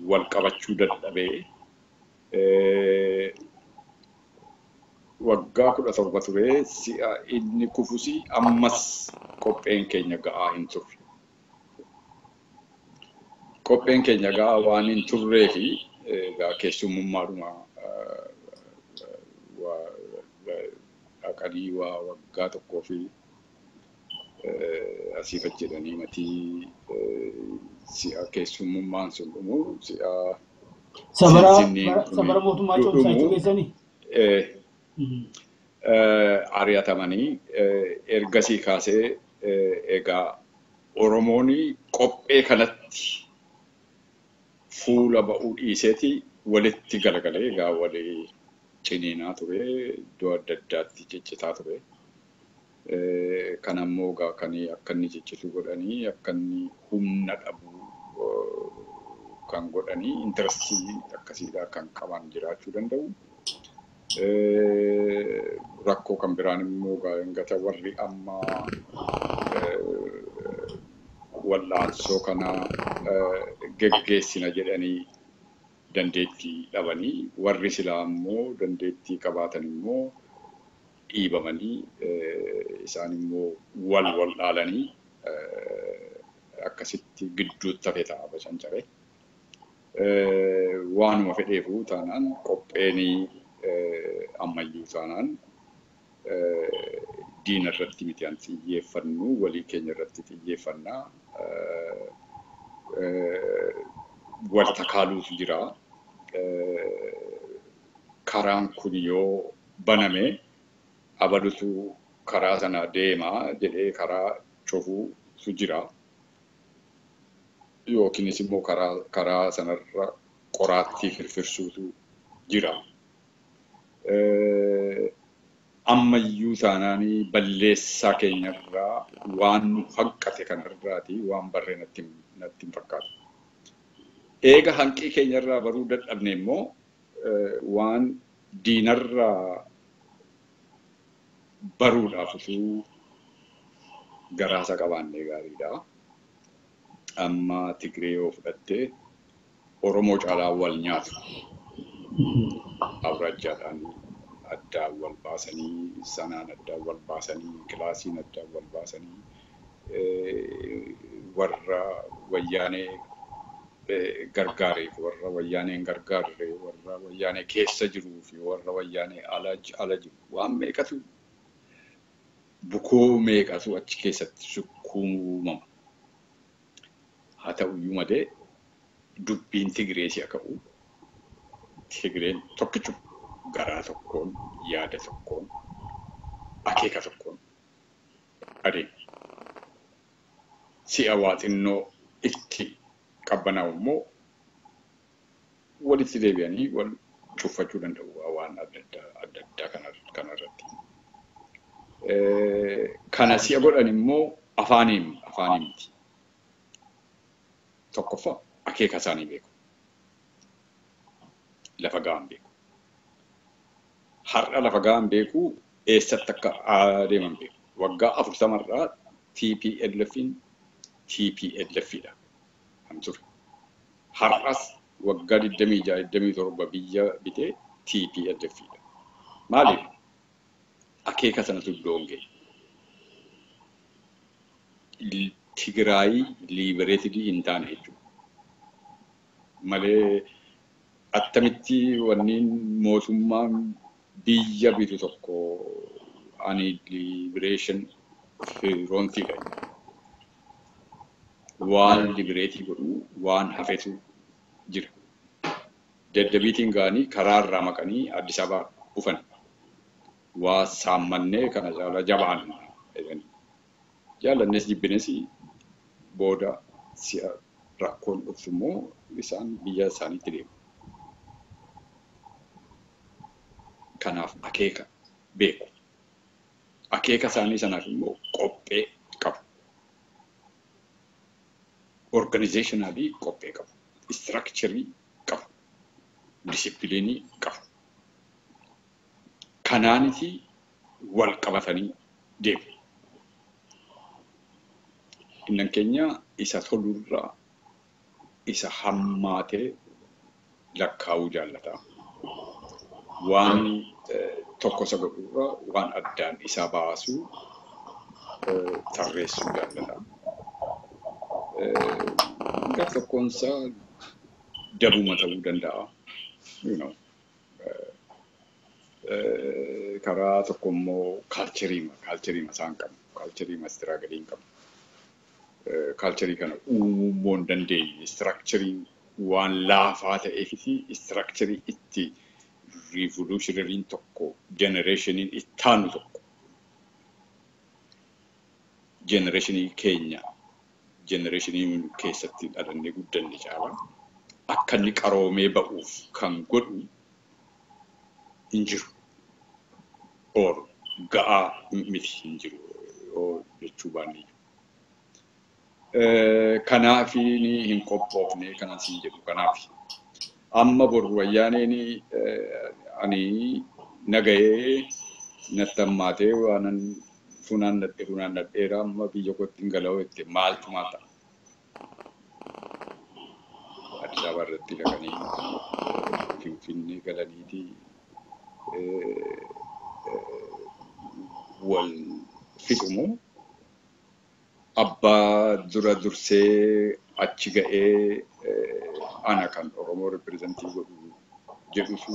wal qabachuu dadhabee waggaa 17 ture. Si'a inni kufusi ammas qopheen keenya ga'aa hin turre. Qopheen keenya ga'aa waan hin turree fi egaa keessummummaadhuma dhaqanii waa waggaa tokkoo fi asiif achi jedhanii matii si'a keessummummaan sun dhumu si'a Sabara mootummaa ce'umsaa jechuu keessanii? Ari'atamanii ergasii kaasee egaa Oromoon qophee kanatti fuula ba'uu dhiiseeti walitti galagalee egaa walii ciniinaa ture, iddoo adda addaatti ciccitaa ture. Kan ammoo egaa kan akka inni ciccitu godhanii akka inni humna dhabu kan godhanii intarestii akkasiidha kan qaban jiraachuu danda'u. Rakkoo kan biraan immoo gata warri amma wal'aansoo kana geggeessina jedhanii dandeettii dhabanii, warri silaa immoo dandeettii qabaatan immoo dhiibamanii isaan immoo wal wal dhaalanii akkasitti gidduutti hafe ta'a bacancaree. Waanuma fedheefuu taanaan qopheenii ammayyuu taanaan diina irratti miti an xiyyeeffannu, walii keenya irratti xiyyeeffannaa. Wal takaaluutu jira. Karaan kun yoo baname abalutu karaa sana deema jedhee karaa cufuutu jira. Yookiinis immoo karaa sanarra qoraattii firfirsuutu jira. Ammayyuu taanaanii balleessaa keenyarraa waan nu hanqate kanarraati waan barree natti hin fakkaatu. Eega hanqii keenyarraa baruu dadhabne immoo waan diinarraa baruudhaaf utuu garaasa qabaannee gaariidha. Amma Tigree yoo fudhatte Oromoo caalaa wal nyaatu. Awraajjaadhaan addaan wal baasanii, sanaan addaan wal baasanii, kilaasiin addaan wal baasanii, warra wayyaanee gargaareef, warra wayyaanee hin gargaarre, warra wayyaanee keessa jiruu fi warra wayyaanee ala jiru waan meeqatu bukoo meeqatu achi keessatti sukkuumama. Haa ta'uyyuu malee dubbiin Tigree si'a ka'u Tigreen tokkichu garaa tokkoon, yaada tokkoon, akeeka tokkoon adeema. Si'a waa xinnoo itti qabbanaa'u immoo walitti deebi'anii wal Cuffachuu danda'u waan adda addaa kanarratti. Kana si'a godhan immoo afaaniin miti. Tokkoffaa akeeka isaanii beeku. Lafa ga'an beeku. Har'a lafa ga'an beeku, eessatti akka adeeman beeku. Waggaa 40rraa TPLFin TPLFidha kan ture. Har'as waggaa 26, 27 biyya bitee TPLFidha. Maaliif? Akeeka sanatu iddoon ga'e. Tigraay liberated hin taane jechuudha. Malee attamitti wanniin mootummaan biyya bitu tokko ani liberation frontiidha. Waan liberate godhu waan hafetu jira. Daddabiitiin ga'anii karaarraa maqanii Addis Ababaa dhufan. Waa saammannee kana caala jabaan jedhanii. Jaallannes jibbines booda si'a rakkoon dhuftu immoo isaan biyya isaaniitti deemu. Kanaaf akeeka beeku. Akeeka isaanii sanaaf immoo qophee qabu. Organizationally qophee qabu. Structure qabu. Discipline qabu. Kanaaniti wal qabatanii deemu. Innan keenya isa tolurraa isa hammaatee lakkaa'uu jaallata. Waan tokko isa godhurraa waan addaan isa baasuu tarreessuu jaallata. Gar tokkoonsaa dabuma ta'uu danda'a. Karaa tokko immoo culture isaan qabu. Culture struggle qabu. Culture kana uumuu immoo hin dandeenye. Structure waan laafaa ta'eefiti structure itti revolutionaryin tokko generationiin ittaanu tokko generationii keenya generationii keessatti dhalannee guddanne caala akka inni qaroomee ba'uuf kan godhu hin jiru. Or ga'aa miti hin jiru jechuu baanne. Kanaaf hin qophoofne kanan siin jedhu kanaaf. Amma boru wayyaaneen ani nagahee natti hammaatee waanan funaannadheera amma biyya kootti hin gala'u jette maaltu maal ta'a? Addis Ababaa irratti dhaqanii Finfinnee galaniiti wal fixumoo abbaa dura dursee achi ga'ee ana kan Oromoo represent godhu jedhutu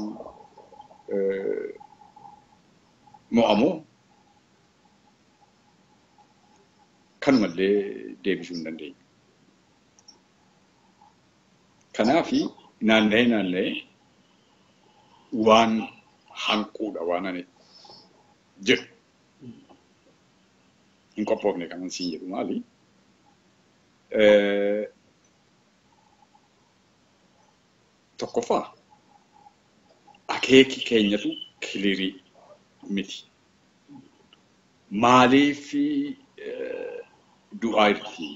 mo'amoo kanumallee deebisuu hin dandeenye. Kanaafi naanna'ee waan hanquudha waan ani jedhu. Hin qophoofne kanan siin jedhu maali? Tokkoffaa akeeki keenyatu clear miti. Maaliif du'aa jirti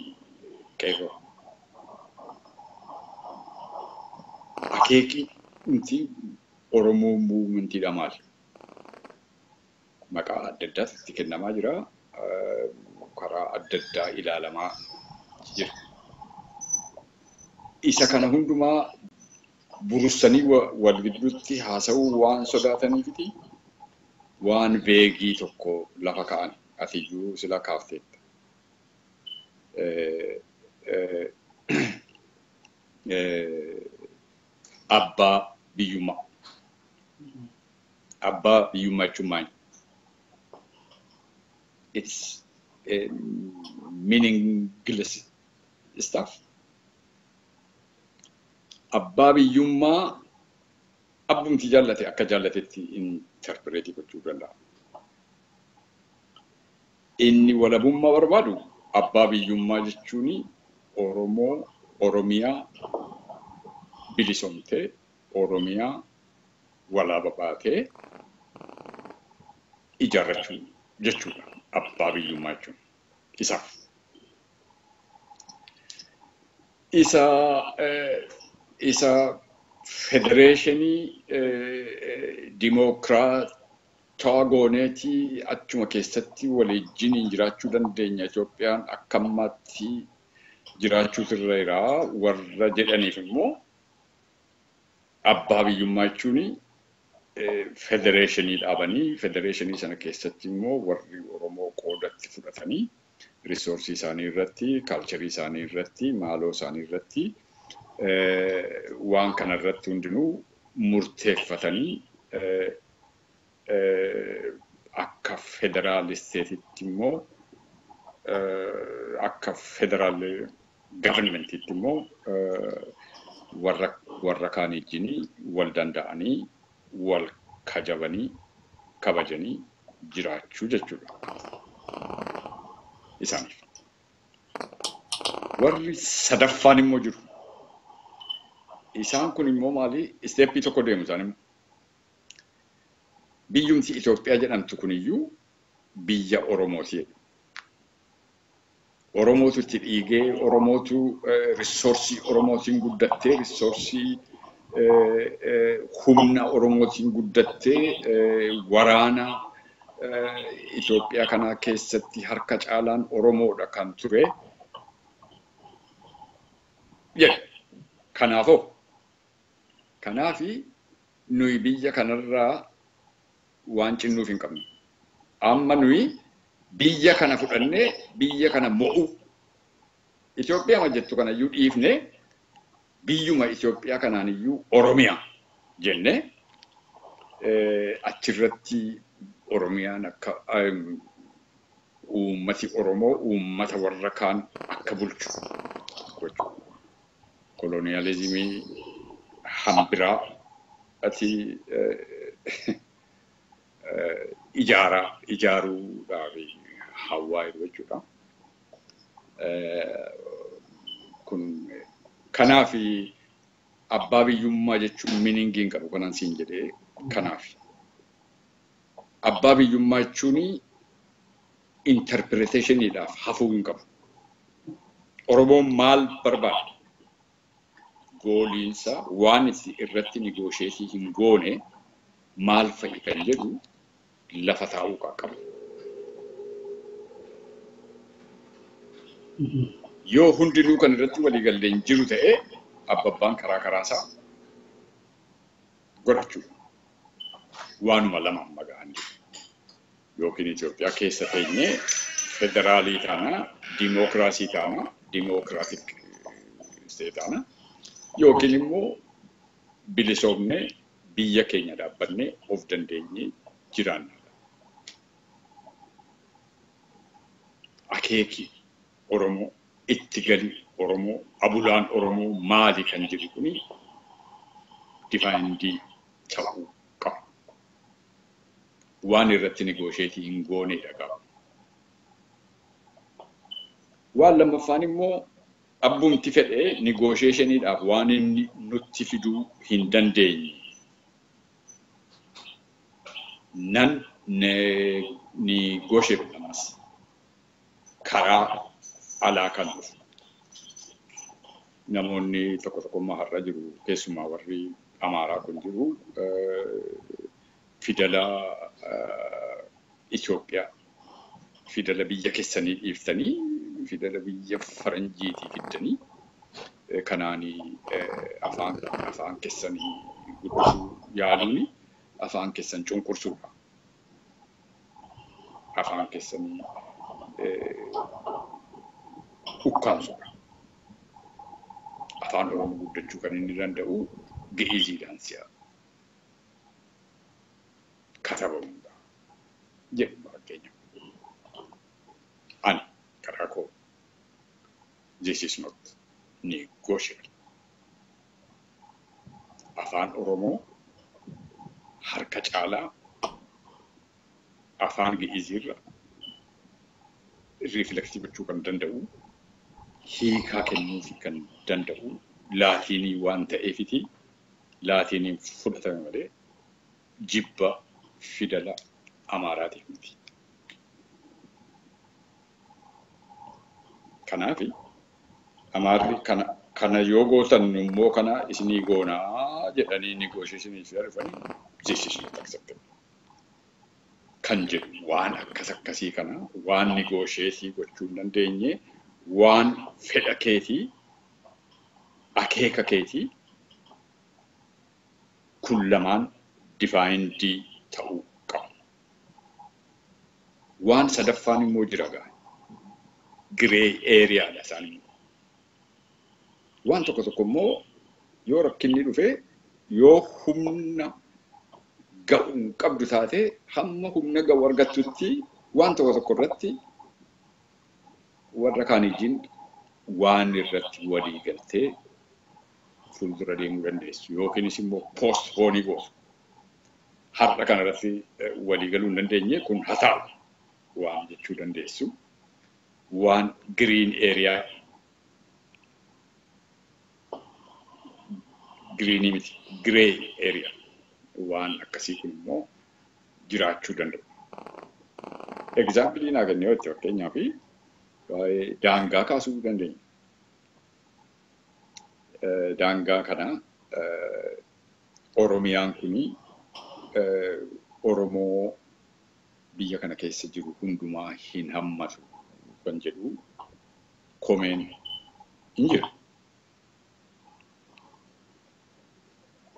qeerroo? Akeeki nuti Oromoo movementiidha maali? Maqaa adda addaas itti kennamaa jira. Karaa adda addaa ilaalamaa jira. Isa kana hundumaa burussanii wal gidduutti haasa'uu waan sodaataniifiti waan vague tokko lafa ka'an atiyyuu sila kaafteetta. Abbaa biyyummaa. Abbaa biyyummaa jechuun maali? It's meaningless stuff. Abbaa biyyummaa abbumti jaallate akka jaallatetti interpret gochuu danda'a. Inni walabummaa barbaadu abbaa biyyummaa jechuun Oromoo Oromiyaa bilisomtee Oromiyaa walaaba baatee ijaarrachuu jechuudha. Abbaa biyyummaa jechuun isaaf. Isa federeeshinii dimookiraataa gooneetii achuma keessatti waliijjiniin jiraachuu dandeenya. Itoophiyaan akka ammaatti jiraachuutu irra jira warra jedhaniif immoo abbaa biyyummaa jechuun federeeshinii dhaabanii federeeshinii sana keessatti immoo warri Oromoo qoodatti fudhatanii risoorsii isaanii irratti, kaalcharii isaanii irratti, maaloo isaanii irratti waan kana irratti hundinuu murteeffatanii akka federaal isteetitti immoo akka federaal gavarmentiitti immoo warra kaan wajjin wal danda'anii wal kabajanii jiraachuu jechuudha isaaniif. Warri sadaffaan immoo jiru. Isaan kun immoo maali? Isteeppii tokko deemu isaan immoo. Biyyumti Itoophiyaa jedhamtu kuniyyuu biyya Oromooti jedhu. Oromootu itti dhiigee, Oromootu risoorsii Oromootiin guddattee, risoorsii humna Oromootiin guddattee waraana Itoophiyaa kana keessatti harka caalaan Oromoodha kan ture. Kanaafoo kanaafi nuyi biyya kanarraa waan cinnuuf hin qabnu. Amma nuyi biyya kana fudhannee biyya kana mo'u. Itoophiyaa jettu kanayyuu dhiifnee biyyuma Itoophiyaa kanaaniyyuu Oromiyaa jennee achirratti Oromiyaan akka uummati Oromoo uummata warra kaan akka bulchu gochuu. Koloniyaalizimii hambiraa ati ijaaruudhaaf hawaa jiru jechuudha. Kun kanaaf abbaa biyyummaa jechuun miiningii hin qabu kanan siin jedhee kanaaf. Abbaa biyyummaa jechuun interpreteeshiniidhaaf hafuu hin qabu. Oromoon maal barbaada? Gooliinsa waan itti irratti nigoosheetii hin goone maal fa'i kan jedhu lafa taa'uu qaba. Yoo hundinuu kan irratti waliigalleen jiru ta'e abbabbaan karaa karaasaa godhachuudha. Waanuma lama amma ga'an jiru. Yookiin Itoophiyaa keessa teenyee federaalii taana, dimookiraasii taana, dimookiraatik isteet taana. Yookiin immoo bilisoomnee biyya keenya dhaabbannee of dandeenyee jiraanna. Akeeki Oromoo, itti gali Oromoo, abulaan Oromoo maali kan jedhu kuni difaayindii ta'uu qaba. Waan irratti nigoosheetii hin goonedha qaba. Waan lammaffaan immoo abbumti fedhee nigoosheeshiniidhaaf waan inni nutti fiduu hin dandeenye. Nan nigoosheedha ammas karaa alaa kan dhufu. Namoonni tokko tokkommaa har'a jiru keessumaa warri Amaaraa kun jiru fidala Itoophiyaa fidala biyya keessanii dhiiftanii fidala biyya faranjiitii fiddanii kanaanii afaan keessanii guddisuu yaaluuni afaan keessan cunqursuudha. Afaan keessanii ukkaamsuudha. Afaan Oromoo guddachuu kan inni danda'u Gi'iiziidhaan si'a katabamuudha jedhu fakkeenya. Ani karaa koo this is not negotiable. Afaan Oromoo harka caalaa afaan Gi'iiziirra riflektii gochuu kan danda'u, hiikaa kennuufii kan danda'u laatiinii waan ta'eefiti laatiiniin fudhatame malee Jibba fidala Amaaraatiif miti. Kanaaf Amaarri kana yoo gootan immoo kana isinii goonaa jedhanii negotiationii fi dhufanii, this is not acceptable. Kan jedhu waan akkas akkasii kana, waan negotiate gochuu hin dandeenye, waan fedha keetii, akeeka keetii kun lamaan defined ta'uu qabu. Waan sadaffaan immoo jira gaa. Grey areaadha isaan immoo. Waan tokko tokko immoo yoo rakkinni dhufee, yoo humna ga'u hin qabdu taate, hamma humna ga'u argattutti waan tokko tokko irratti warra kaan wajjin waan irratti walii galtee fuuldura deemuu dandeessu yookiinis immoo postpone gootu. Har'a kana irratti walii galuu hin dandeenye, kun haa ta'u waan jechuu dandeessu. Waan green area, greenii miti, grey area, waan akkasii kun immoo jiraachuu danda'u. Example naa kennee yoo fakkeenyaaf waa'ee daangaa kaasuu dandeenya. Daangaa kana Oromiyaan kuni Oromoo biyya kana keessa jiru hundumaa hin hammatu kan jedhu komeen hin jiru.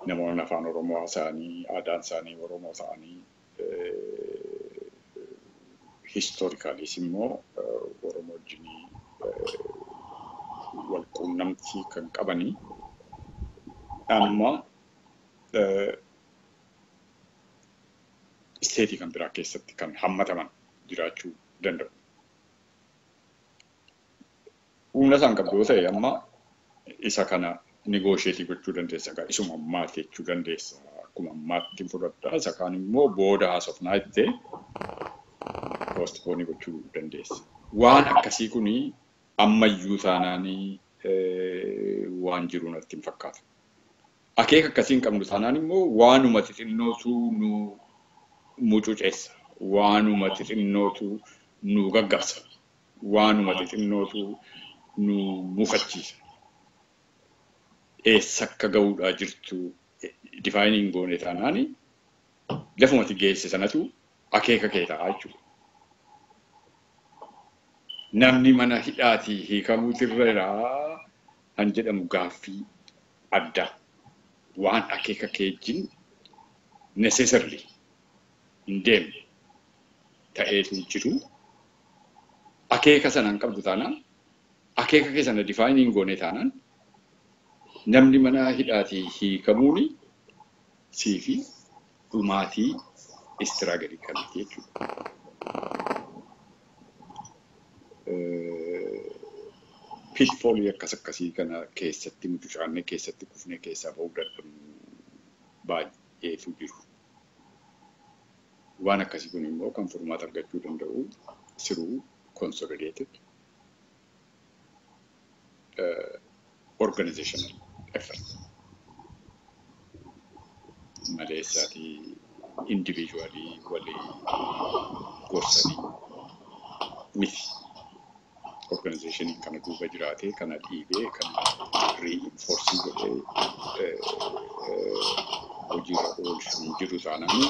Namoonni afaan Oromoo haasa'anii, aadaan isaanii Oromoo ta'anii, historicallyis immoo Oromoo wajjin wal quunnamtii kan qabanii amma state kan biraa keessatti kan hammataman jiraachuu danda'u. Humna isaan qabdu yoo ta'e, amma isa kana negotiate gochuu dandeessa. Isuma ammaatti jechuu dandeessa. Akkuma ammaatti fudhadha. Isa kaan immoo booda haasofnaa jettee postpone gochuu dandeessa. Waan akkasii kuni ammayyuu taanaanii waan jiru natti hin fakkaatu. Akeeka akkasii hin qabnu taanaan immoo waanuma xixinnootu nu mucuceessa. Waanuma xixinnootu nu gaggabsa. Waanuma xixinnootu nu mufachiisa. Eessa akka ga'uudhaa jirtu define hin goone taanaani lafumati geesse sanatu akeeka kee ta'a jechuudha. Namni mana hidhaatii hiikamuutu irra jiraa kan jedhamu gaaffii addaa, waan akeeka kee wajjin necessarily hin deemne ta'eetu jiru. Akeeka sana hin qabdu taanaan, akeeka kee sana define hin goone taanaan, namni mana hidhaatii hiikamuuni sii fi dhumaatii struggle kanaati jechuudha. Pitfallii akkas akkasii kana keessatti mucucaannee, keessatti kufnee keessaa ba'uu dadhabnu baay'eetu jiru. Waan akkasii kun immoo kan furmaata argachuu danda'u through consolidated organizational effort. Malee isaatii individually walii gorsanii miti. Organizationiin kana duuba jiraatee, kana dhiibee, kana reinforce godhee hojiirra oolchu hin jiru taanaan,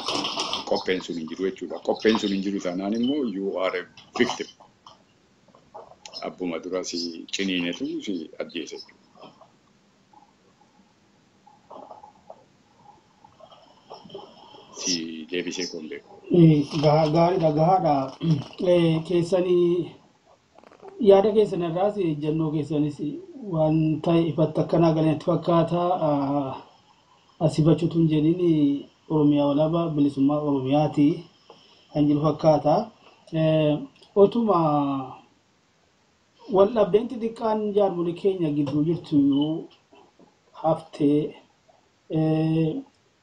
qopheen sun hin jiru jechuudha. Qopheen sun hin jiru taanaan immoo you are a victim. Abbuma dura si ciniinetu si ajjeesa jechuudha. Si deebisee koon beeku. Gaariidha, gahaadha. Keessanii yaada keessan irraas, ejjennoo keessanis waan ta'e ifatti akkanaa galanitti fakkaata. Asii bachuutu hin jedhin, Oromiyaa walaba bilisummaa Oromiyaati kan jiru fakkaata. Otuma wal dhabdeen xixiqqaan jaarmolii keenya gidduu jirtu haftee,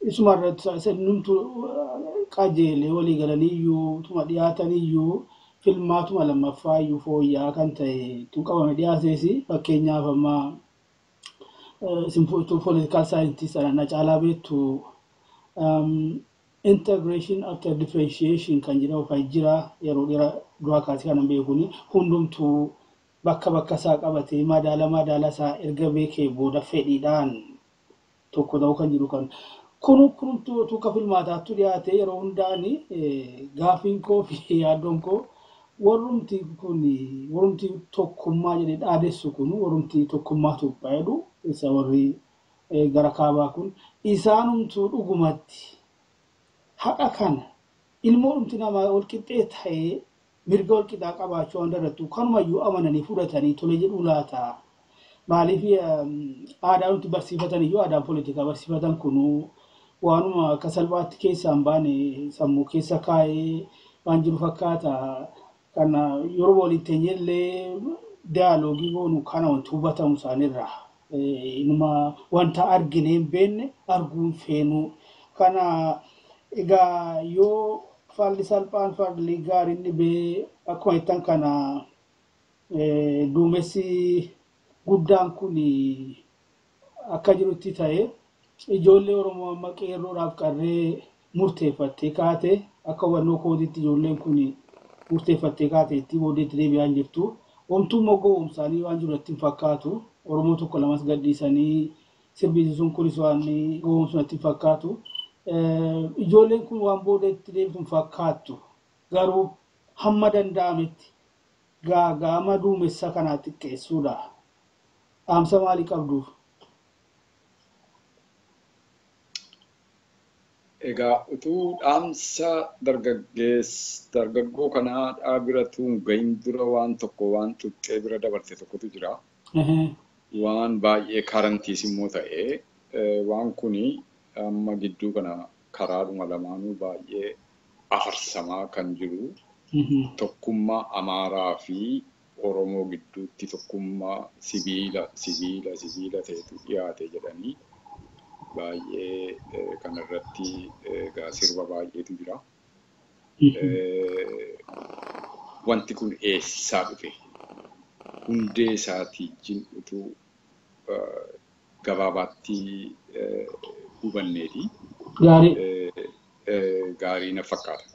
isuma irratti numtu qajeelee walii galaniiyyuu tuma dhiyaataniyyuu, filmaatuma lammaffaa iyyuu fooyya'aa kan ta'e tun qabame dhiyaatees, fakkeenyaaf amma isin political scientist na caalaa beektu. Integration after differentiation kan jedhamu kan jira yeroo dheeraa duraa kaasee kanan beekuni hundumtuu bakka bakka isaa qabatee madaala madaala isaa erga beekee booda fedhiidhaan tokko ta'uu kan jiru kan. Kun kunumtuu utuu akka filmaataatti dhiyaate yeroo hundaani gaaffiin koo fi yaaddoon koo warrumti kun warrumti tokkummaa jedhee dhaadessu kun warrumti tokkummaa Itoophiyaa jedhu isa warri gara kaabaa kun isaanumtuu dhugumatti haqa kana ilmoodhumti namaa wal qixxee ta'ee mirga wal qixaa qabaachuu waan darattu kanumayyuu amananii fudhatanii tole jedhuu laata. Maaliif aadaa nuti barsiifatan iyyuu aadaan poolitikaa barsiifatan kunuu waanuma akka salphaatti keessaa hin baane sammuu keessa kaa'ee waan jiru fakkaata. Kana yeroo waliin teenyee illee daayaloogii goonu kana wanti hubatamu isaanirraa. Inuma wanta argine hin beekne arguun feenu. Kana egaa yoo falli salphaan falli gaariin dhibee akkuma jettan kana duumessi guddaan kun akka jirutti ta'e ijoollee Oromoo amma qeerroodhaaf qarree murteeffattee kaate akka hubannoo kootiitti ijoolleen kun murteeffattee kaateetti booddeetti deebi'aa hin jirtu. Homtuu immoo gowwoomsaanii waan jiru natti hin fakkaatu. Oromoo tokko lamas gadhiisanii sirbisiisuun kunis waan gowwoomsu natti hin fakkaatu. Ijoolleen kun waan booda itti deebitu hin fakkaattu. Garuu hamma danda'ametti gaaga'ama duumessa kanaa xiqqeessuudha. Dhaamsa maalii qabduuf? Egaa utuu dhaamsa dargaggoo kanaa bira tuun gahin dura waan tokko waan tuqxee bira dabarte tokkotu jira. Waan baay'ee karantiis immoo ta'ee waan kuni amma gidduu kana karaadhuma lamaanuu baay'ee afarsamaa kan jiru tokkummaa Amaaraa fi Oromoo gidduutti tokkummaa sibiila sibiila sibiila ta'etu dhiyaate jedhanii baay'ee kanarratti egaa sirba baay'eetu jira. Wanti kun eessaa dhufe? Hundee isaatii wajjin utuu gabaabaatti hubanneeti. Gaarii. Gaarii na fakkaata.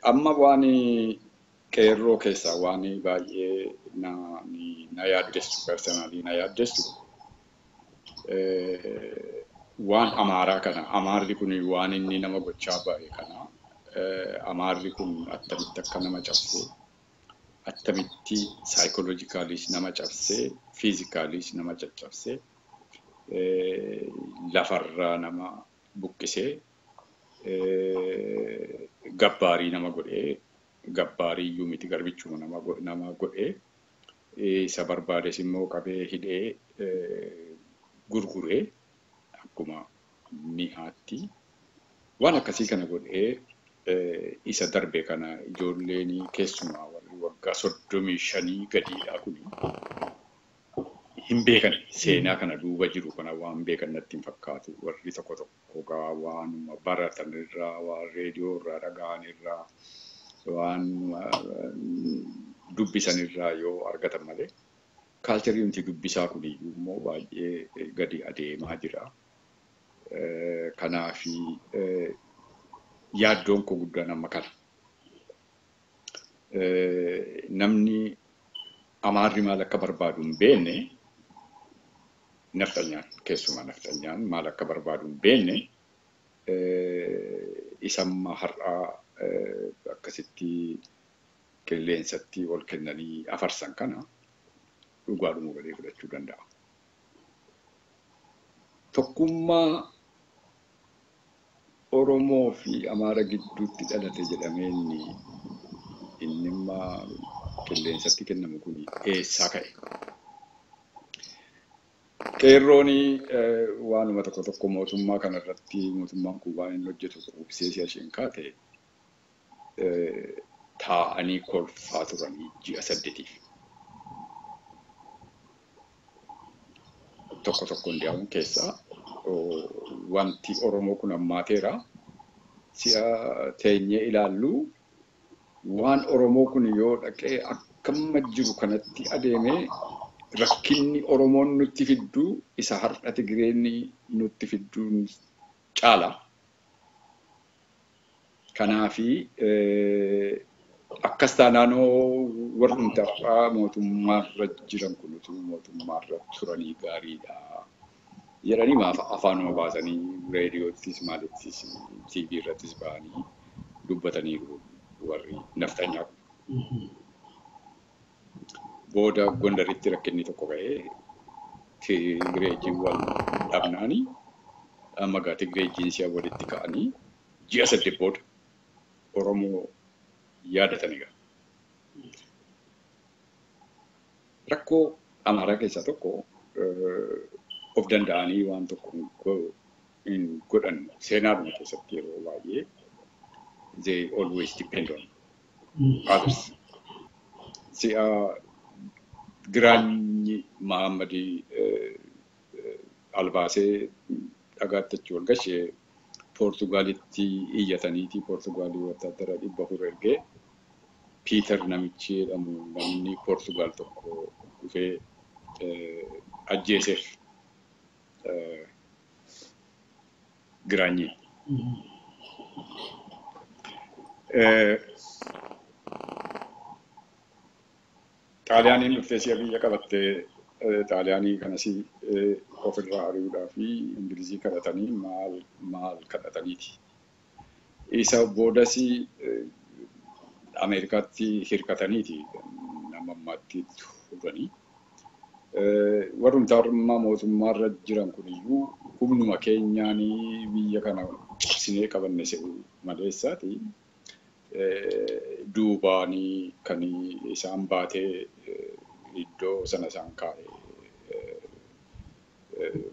Amma waan qeerroo keessaa waan baay'ee na yaaddessu, personally na yaaddessu, waan Amaaraa kana, Amaarri kun waan inni nama gochaa ba'e kana, Amaarri kun attamitti akka nama cabsee, attamitti psychologically nama cabsee, physically nama caccabsee, lafarraa nama buqqisee, gabbaarii nama godhee, gabbaarii iyyuu miti, garbichuma nama godhee, isa barbaades immoo qabee hidhee gurguree akkuma mi'aatti waan akkasii kana godhee isa darbe kana ijoolleen keessumaa warri waggaa 35 gadiidha kuni hin beekan. Seenaa kana duuba jiru kana waan beekan natti hin fakkaatu. Warri tokko tokko gaa waanuma baratan irraa, waan reediyoo irraa dhaga'an irraa, waan dubbisan irraa yoo argatan malee culture nuti dubbisaa kun iyyuu immoo baay'ee gadi adeemaa jira. Kanaafi yaaddoon koo guddaan amma kana. Namni Amaarri maal akka barbaadu hin beekne, nafxanyaan keessumaa nafxanyaan maal akka barbaadu hin beekne, isamma har'aa akkasitti qilleensatti ol kennanii afarsan kana dhugaadhuma galee fudhachuu danda'a. Tokkummaa Oromoo fi Amaara gidduutti dhalate jedhamee inni amma qilleensatti kennamu kun eessaa ka'e? Qeerroon waanuma tokko tokko mootummaa kanarratti, mootummaan kun waan inni hojjetu quubsee si'a isheen kaate taa'anii kolfaa turanii ji'a 8f. Tokko tokko hundaa'uun keessaa wanti Oromoo kun hammaateera. Si'a teenyee ilaallu waan Oromoo kun yoo dhaqee akkamma jiru kanatti adeemee Rakkinni Oromoon nutti fidduu isa har'a Tigireenni nutti fidduun caala. Kanaafi akkas taanaanoo warri har'aa mootummaarra jiran kun utuu mootummaarra turanii gaariidha. Jedhanii maaf afaanuma baasanii reediyoottis maalittis TV irrattis ba'anii dubbataniiru warri naftanyaa kun. Booda Gondaritti rakkinni tokko ka'ee Tigireejiin wal dhabnaanii amma egaa Tigireejiin si'a walitti ka'anii ji'a 8 booda Oromoo yaadatan egaa. Rakkoo Amaaraa keessaa tokko of danda'anii waan tokko hin godhan seenaadhuma keessatti yeroo baay'ee they always depend on others. Si'a Giraanyi Mahammadii albaasee dhagaatti achi wal gashee Poortugaalitti iyyataniiti Poortugaalii wattaadara 400 ergee Piiter namichi jedhamu namni Poortugaal tokko dhufee ajjeeseef Giraanyi. Xaaliyaaniin dhuftee si'a biyya qabattee Xaaliyaanii kanas ofirraa ari'uudhaa fi Ingilizii kadhatanii maal maal kadhataniiti. Isa boodas Ameerikaatti hirkataniiti nama ammaatti turanii. Warrumti amma mootummaarra jiran kuniyyuu humnuma keenyaanii biyya kana cabsinee qabanne se'u maleessaati. Duubaanii kan isaan baatee iddoo sana isaan kaa'e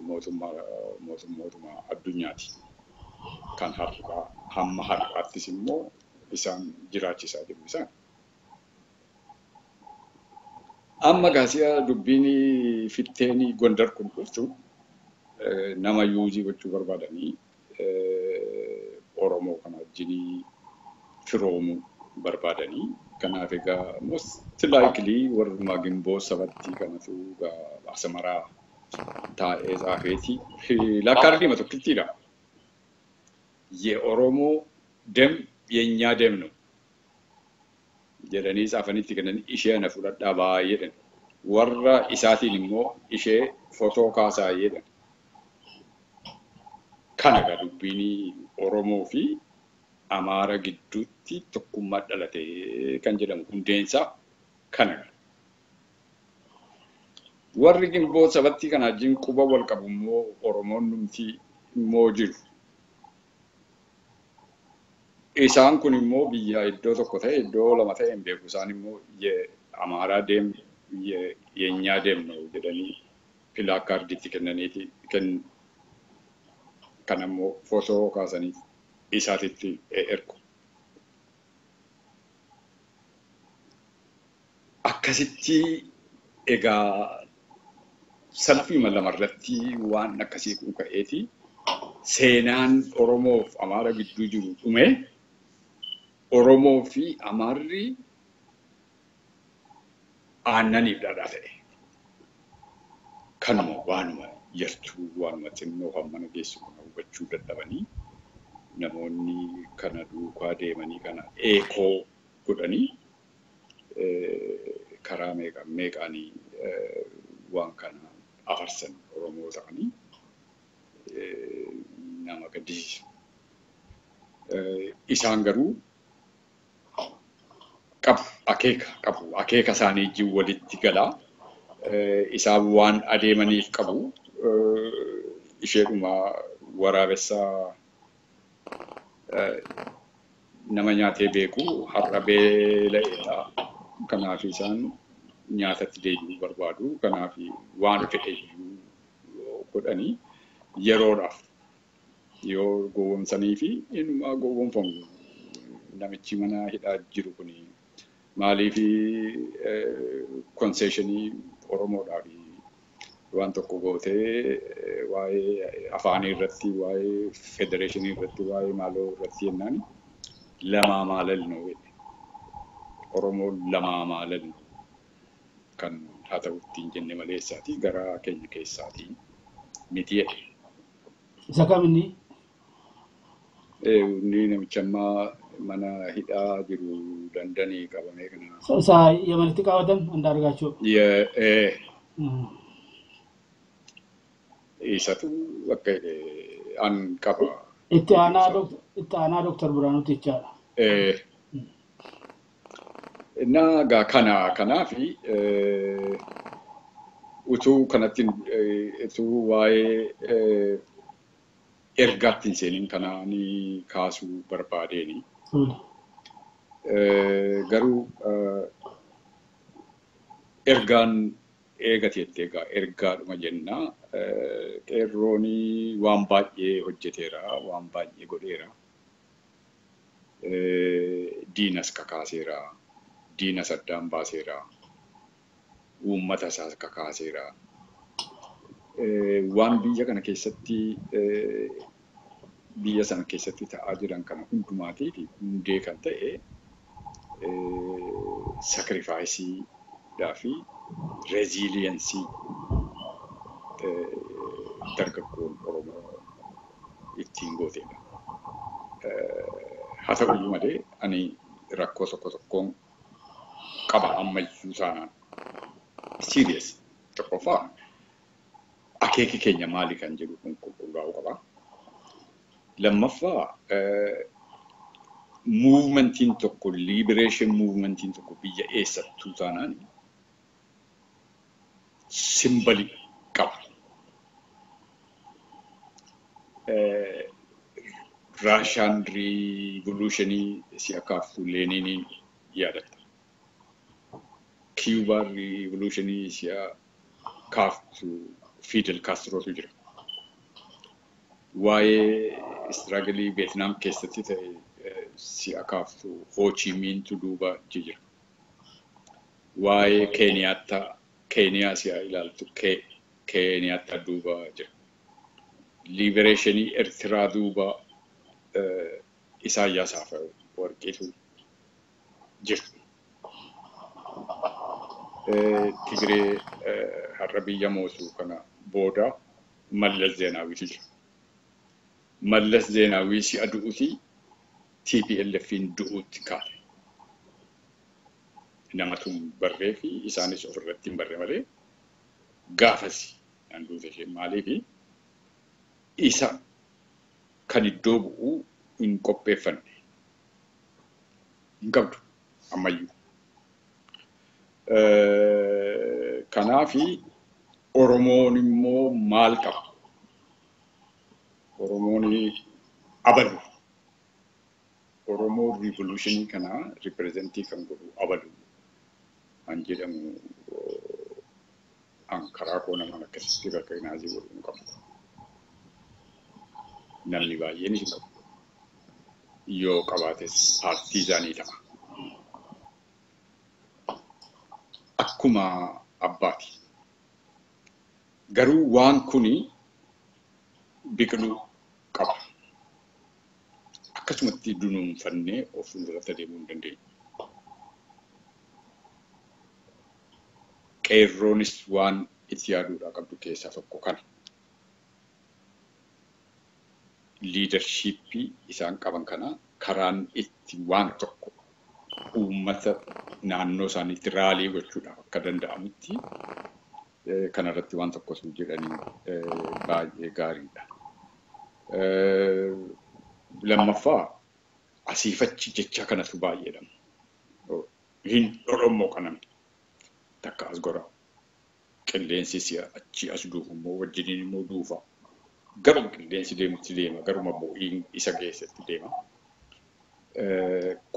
mootummootuma addunyaati. Kan har'aa hamma har'aattis immoo isaan jiraachisaa jiru isaan. Amma gaasiyaa dubbiin fitteen Gondar kun dhuftu nama yuuzii gochuu barbaadanii Oromoo kana wajjinii firoomuu barbaadanii. Kanaaf egaa most likely warruma Gimboo sabatti kanatu Asmaraa taa'ee tsaafeeti. Lakkaardii tokkittiidha. የኦሮሞ ደም የእኛ ደም ነው jedhanii tsaafanitti kennan ishee ana fudhadhaa baay'eedhan. Warra isaatiin immoo ishee fotoo kaasaa jedhan. Kana egaa dubbiin Oromoo fi Amaara gidduutti tokkummaa dhalate kan jedhamu hundeensaa kana. Warri Gimboo sabatti kana wajjin quba wal qabu immoo Oromoon numti immoo jiru. Isaan kun immoo biyya iddoo tokko ta'e iddoo lama ta'e hin beeku. Isaan immoo Amaaraa deemu የእኛ ደም ነው jedhanii pilaakaardiitti kennaniiti kan ammoo fotoo kaasanii isaatitti ergu. Akkasitti egaa salphima lamarratti waan akkasii kun ka'eeti seenaan Oromoo fi Amaara gidduu jiru dhume Oromoo fi Amaarri aannaniif dhadhaa ta'e. Kanuma waanuma yartuu waanuma xinnoo hammana geessu kana hubachuu dadhabanii namoonni kana duukaa deemanii kana eekoo godhanii karaa meeqaanii waan kana afarsan Oromoo ta'anii nama gaddisiisa. Isaan garuu qabu akeeka qabu akeeka isaanii wajjin walitti galaa isaan waan adeemaniif qabu isheedhuma waraabessaa nama nyaatee beeku har'a beela'eedha. Kanaaf isaan nyaatatti deebi'uu barbaadu. Kanaaf waan fedhe iyyuu godhanii yeroodhaaf yoo gowwoomsanii fi inuma gowwoomfamu namichi mana hidhaa jiru kuni maaliif konseeshinii Oromoodhaaf waan tokko gootee waa'ee afaanii irratti waa'ee federeeshinii irratti waa'ee maaloo irratti jennaan lamaa maalal noo jedhe. Oromoo lamaa maalal noo. kan haa ta'u ittiin jenne maleessaati gara keenya keessaatii miti jedhe. Isa kam inni? Inni namicha ammaa mana hidhaa jiru Landanii qabamee kana. Isa Yamanitti qabatan Andaargaachoo. Isatu akka an qaba. Itti aanaa Dooktar Biraanuuti jechaadha. Innaa egaa kanaafi utuu kanatti utuu waa'ee ergaatti hin seeniin kanaan kaasuu barbaadeeni. Garuu ergaan eegateetti egaa ergaadhuma jennaa qeerroon waan baay'ee hojjeteera, waan baay'ee godheera. Diinas kakaaseera, diinas addaan baaseera, uummata isaas kakaaseera. Waan biyya kana keessatti biyya sana keessatti ta'aa jiran kana hundumaatiif hundee kan ta'e sakrifaayisiidhaa fi reeziliyensii dargaggoon Oromoo ittiin gootedha. Haa ta'uyyuu malee ani rakkoo tokko tokkoon qaba ammayyuu taanaan. Serious tokkoffaa akeeki keenya maali kan jedhu kun qulqullaa'uu qaba. Lammaffaa muuvimentiin tokko liberation muuvimentiin tokko biyya eessattuu taanaan simbalii qaba. Raashaan riivoluushinii si'a kaaftu Leeniiniin yaadatta. Kiyubaan riivoluushinii si'a kaaftu Fidel Kastrootu jira. Waa'ee istiraagilii Veetnaam keessatti ta'e si'a kaaftu Hoo Chi Minhtu duuba jira. Waa'ee Keeniyaa si'a ilaaltu Keeniyaattaa duuba jira. Liibereeshinii Eertiraa duuba Isaayyaas Afwerqiitu jira. Tigiree har'a biyya mootuu kana booda Mallas Zeenaawiitu jira. Mallas Zeenaawii si'a du'uti TPLF'n du'uutti kaate. Namatu hin barree fi isaanis ofirratti hin barre malee gaafas an duute isheen maaliifi isa kan iddoo bu'uu hin qopheeffanne hin qabdu ammayyuu. Kanaafi Oromoon immoo maal qaba? Oromoon abalu. Oromoo riivoluushinii kana ripirezentii kan godhu abalu kan jedhamu an karaa koo namaan akkasitti bakka naazii godhu hin qabu. Namni baay'een hin qabu. Yoo qabaates paartiizaanii ta'a. Akkuma abbaati. Garuu waan kuni biqiluu qaba. Akkasumatti dunuunfannee of fuulduratti adeemuu hin dandeenyu. Qeerroonis waan itti yaaduudhaa qabdu keessaa tokko kana. Liidarshiippii isaan qaban kana karaan itti waan tokko uummata naannoo isaaniitti raalii gochuudhaaf akka danda'amutti kanarratti waan tokkotu jedhanii baay'ee gaariidha. Lammaffaa asiifachi jecha kanatu baay'eedha. Hin dhodhommoo kaname takka as gora qilleensi si'a achi as duufu immoo wajjiniin immoo duufa. Garuma qilleensi deemutti deema, garuma bu'iin isa geessetti deema.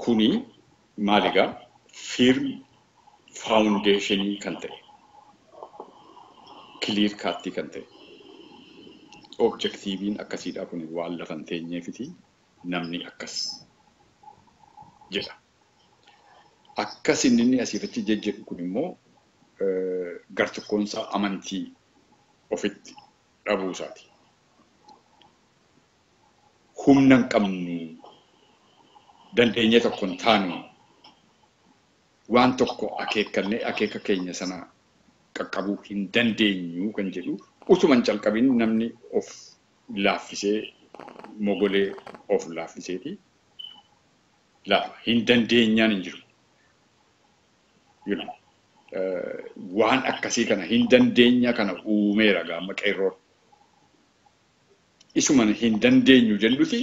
Kuni maal egaa firm faawundeeshinii kan ta'e, kiliir kaattii kan ta'e, objektiiviin akkasiidha kun waan lafa hin teenyeefiti namni akkas jedha. Akkas inni asiifachi jejjedhu kun immoo gartokkoonsaa amantii ofitti dhabuusaati. Humna hin qabnu dandeenye tokko hin taanu Waan tokko akeekkannee akeeka keenya sana qaqqabuu hin dandeenyu kan jedhu utuma hin calqabin namni of laaffisee mogolee of laaffiseeti laafa hin dandeenyaan hin jiru. Waan akkasii kana hin dandeenya kana uumeera gaama qeerroon. Isuma hin dandeenyu jennuti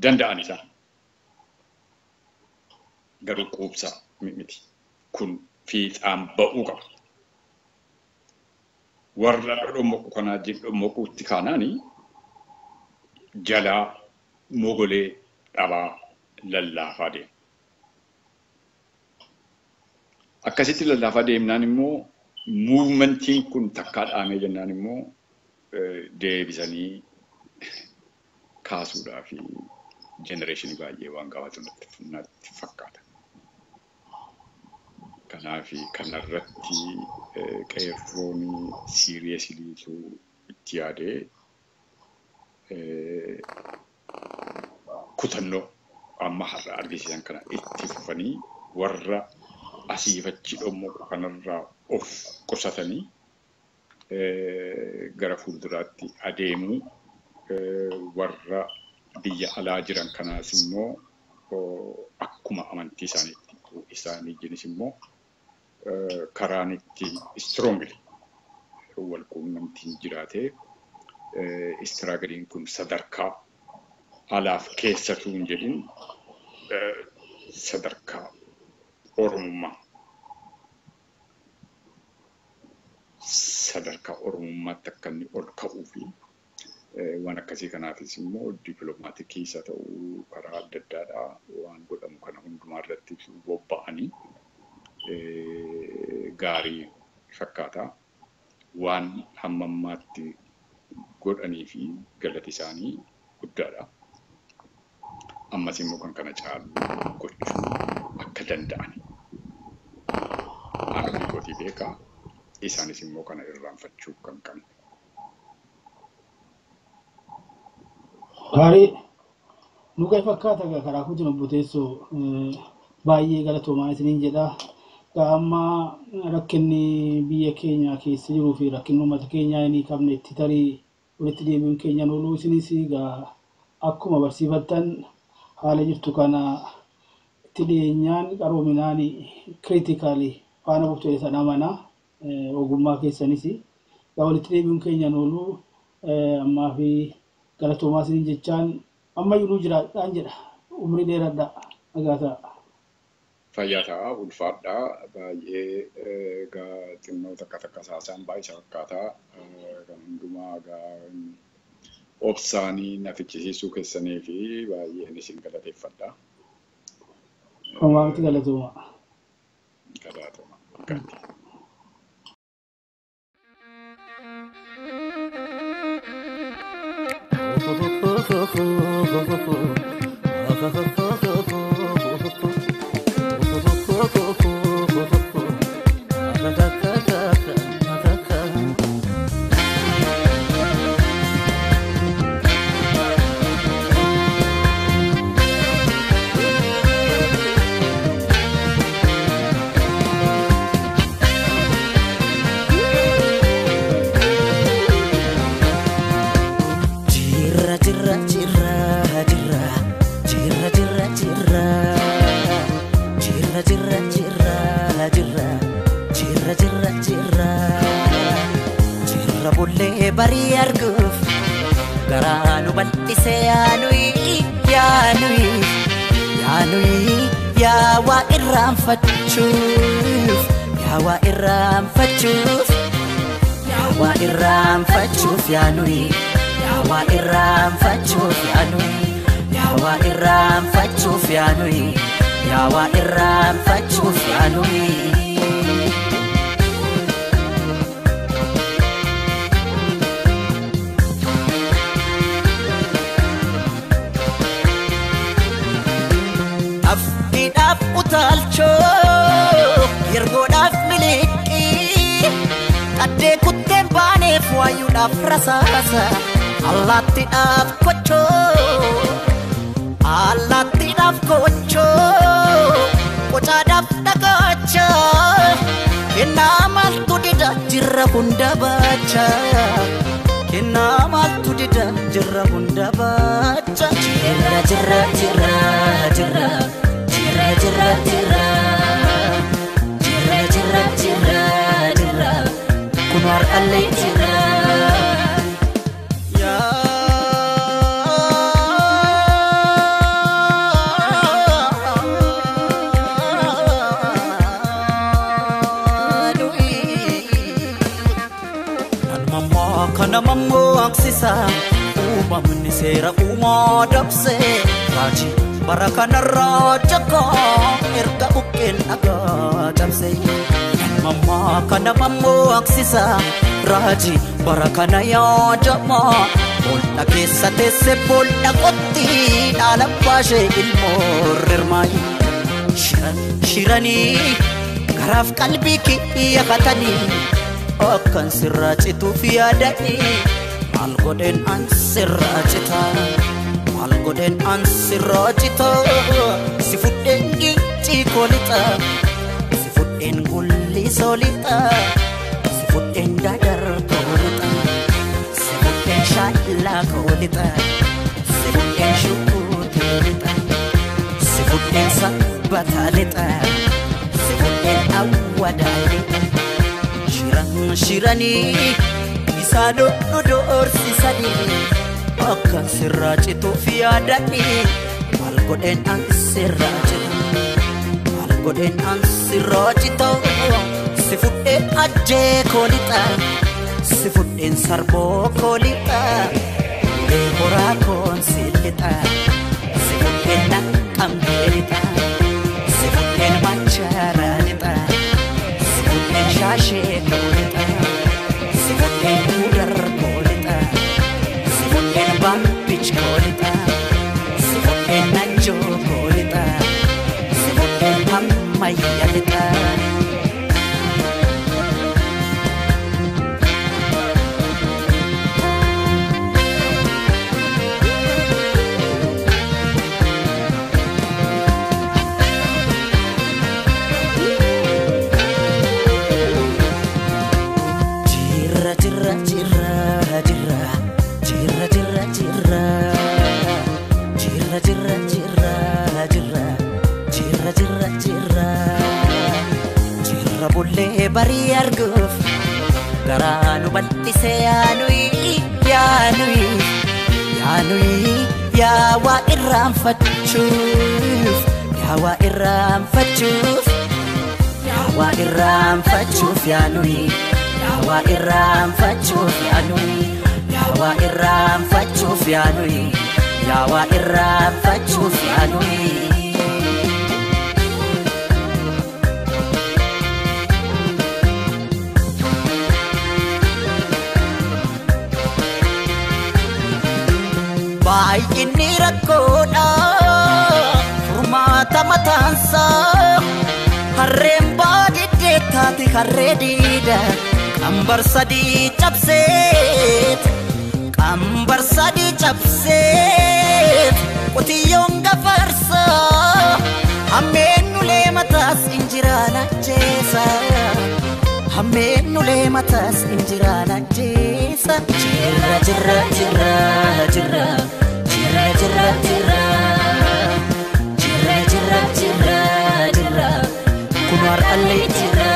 danda'an isaan. Garuu quubsaa miti. Kun fiixaan ba'uu qaba. Warra dhodhommoqu kanaa dhodhommoquutti kaanaani jalaa mogolee dhabaa lallaafaa deema. Akkasitti lallaafaa deemnaan immoo muuvimentiin kun takkaa dhaamee jennaan immoo deebisanii kaasuudhaa fi jenereeshinii baay'ee waan gabaatu natti fakkaata. Kanaaf kanarratti qeerroon siiriyeesiliitu itti yaadee kutannoo amma har'a argisiisan kana itti fufanii warra asiif achi dhommoqu kanarraa of qusatanii gara fuulduraatti adeemuu warra biyya alaa jiran kanaas immoo akkuma amantii isaaniitti isaanii jinis immoo karaan itti strongly wal quunnamtiin jiraatee istiraagiliin kun sadarkaa alaaf keessattuu hin jedhin sadarkaa Oromummaa sadarkaa Oromummaatti akka inni ol ka'uu fi waan akkasii kanaafis immoo dippiloomaatikiis haa ta'uu karaa adda addaadhaa waan godhamu kana hundumaa irratti bobba'anii gaarii fakkaata. Waan hamma ammaatti godhanii fi galati isaanii guddaadha. Ammas immoo kan kana caalu gochuu akka danda'an. Haala kootii beekaa isaanis immoo kana irraanfachuu kan qabne. Gaarii nu ga'e fakkaata karaa kutin obbo Teessoo baay'ee galatoomaa isiniin jedha. Amma rakkinni biyya keenya keessa jiruu fi rakkinni uummata keenyaa inni qabne itti tarii walitti deebi'uun keenyan ooluu isinis egaa akkuma barsiifattan haala jirtu kana itti dhiyeenyaan qaroominaan kiriitikaalii faana buftee sana amana ogummaa keessanis egaa walitti deebi'uun keenyan ooluu ammaa fi galatoomaa isiniin jechaan ammayyuu nuu jiraadhaan jedha umrii dheeradha nagaa ta'a. Fayyaa ta'a ulfaadhaa baay'ee egaa xinnoo takka takka saasaan baay'isa fakkaataa kan hundumaa egaa obsaanii na fichisiisuu keessanii fi baay'een isin galateeffadha. Homaa miti galatooma. Galatooma. Gaarii. Barii arguuf garaa nu bal'ise yaanuyi yaanuyi yaanuyi yaa waa irraanfachuuf yaa waa irraanfachuuf yaa waa irraanfachuuf yaanuyi yaa waa irraanfachuuf yaanuyi yaa waa irraanfachuuf yaanuyi yaa waa irraanfachuuf yaanuyi. Aftiidhaaf utaalchoo yergoodhaaf miliqii qaddee kutteen baaneef waayuudhaaf rasaasa allaattiidhaaf kochoo allaattiidhaaf kochoo qocaadhaaf dhagaacha. baacha kennaa maaltu dida jirra hunda baacha kennaa maaltu dida jirra hunda baacha jirra jirra jirra jirra jirra jirra jirra jirra jirra jirra jirra kun har'allee jirra. Uumamni seera uumaa dabsee raajii bara kanarraa jakaa erga bukkeen dhagaa cabsee mammaa kana mammoo aksisa raajii bara kana yaadamaa bool'a keessa teesse bool'a qotti dhaala baashee ilmoo rirmaayi shiranii garaaf qalbii kiyya katanii akkan sirraa cituuf yaadanii. Maal godheen an sirraa cita maal godheen an sirraa cita si fudheen gincii koo lixa si fudheen gullisoo lixa si fudheen dadar koo lixa si fudheen shaallaa koo lixa si fudheen shukuutii lixa si fudheen sabbataa lixa si fudheen awwadaa lixa shiran shiranii. Isaanoo nu doorsisanii akkan sirraa cituuf yaadanii maal godheen an sirraa cita maal godheen an sirraa cita si fudheen ajjee koo lixa si fudheen sarboo koo lixa ulee horaa koon si lixa si fudheen naqqamtee lixa si fudheen machaaraa lixa si fudheen shaashee koo lixa. Si fudheen mudar koo lixa si fudheen babbich koo lixa si fudheen najjoo koo lixa si fudheen ammayya lixa. Barii arguuf garaa nu bal'isee yaanuyi yaanuyi yaanuyi yaa waa irraanfachuuf yaa waa irraanfachuuf yaa waa irraanfachuuf yaanuyi yaa waa irraanfachuuf yaanuyi yaa waa irraanfachuuf yaanuyi yaa waa irraanfachuuf yaanuyi. Baay'inni rakkoodha furmaata mataansaa harreen baadiddee taate harree diida qambar sadii cabseet qambar sadii cabseet qotiyyoon gafarsaa hammeen ulee mataas injiraan ajjeesa hammeen ulee mataas injiraan ajjeesa jirra jirra jirra jirra. Jirra jirra jirra jirra jirra jirra jirra kun har'allee jirra.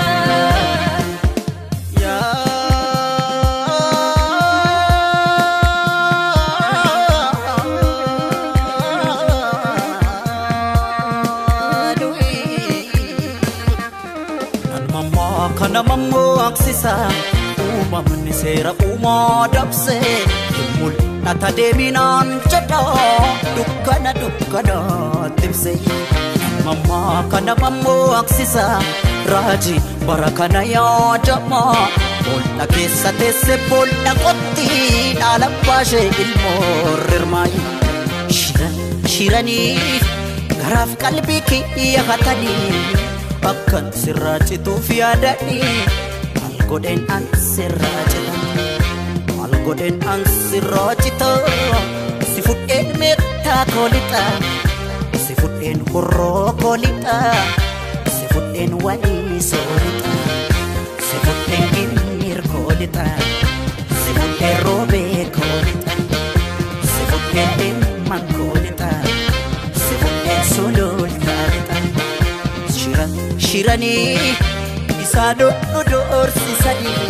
Mammaa kana mammoo aksisa uumamni seera uumaa dabsee mul'ata deeminaan jedha dukkana dukkana tibse mammaa kana mammoo aksisa raajii bara kana yaadamaa bool'a keessa teesse bool'a qotti dhaala baashee ilmoo rirmaayi shiranii garaaf qalbii kiyya hatanii akkan sirraa cituuf yaadanii maal godheen an sirraa cita maal godheen an sirraa cita si fudheen meettaa koo lixa si fudheen horroo koo lixa si fudheen walii. Walisoo lixa, si fudheen Ginnir koo lixa, si fudheen Roobee koo lixa, si fudheen Dhimman koo lixa, si fudheen Sulultaa lixa. Shira shiranii isaan nu doorsisanii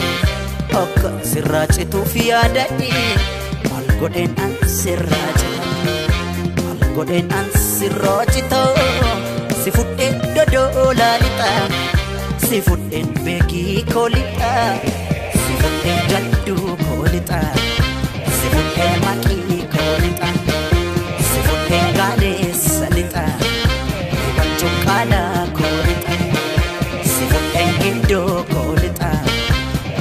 akka sirraa cituuf yaadanii, maal godheen an sirraa cita, maal godheen an sirraa cita? Si fudheen Dodolaa lixa, si fudheen Beekii koo lixa, si fudheen Jadduu koo lixa, si fudheen Maqii koo lixa, si fudheen Gaaleessa lixa, Dhibanchuu qaalaa koo lixa, si fudheen Gindoo koo lixa,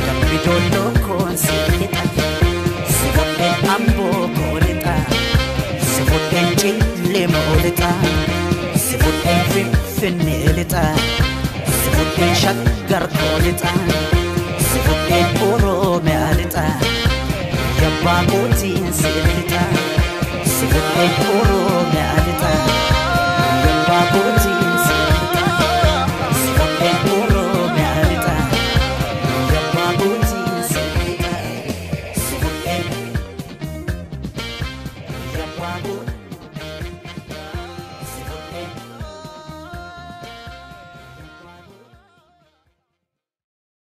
Dambi Doolloo koon si lixa, si fudheen Amboo koo lixa, si fudheen Cillemoo lixa, si fudheen Finfinnee lixa, si fudheen Shaggar koo lixa.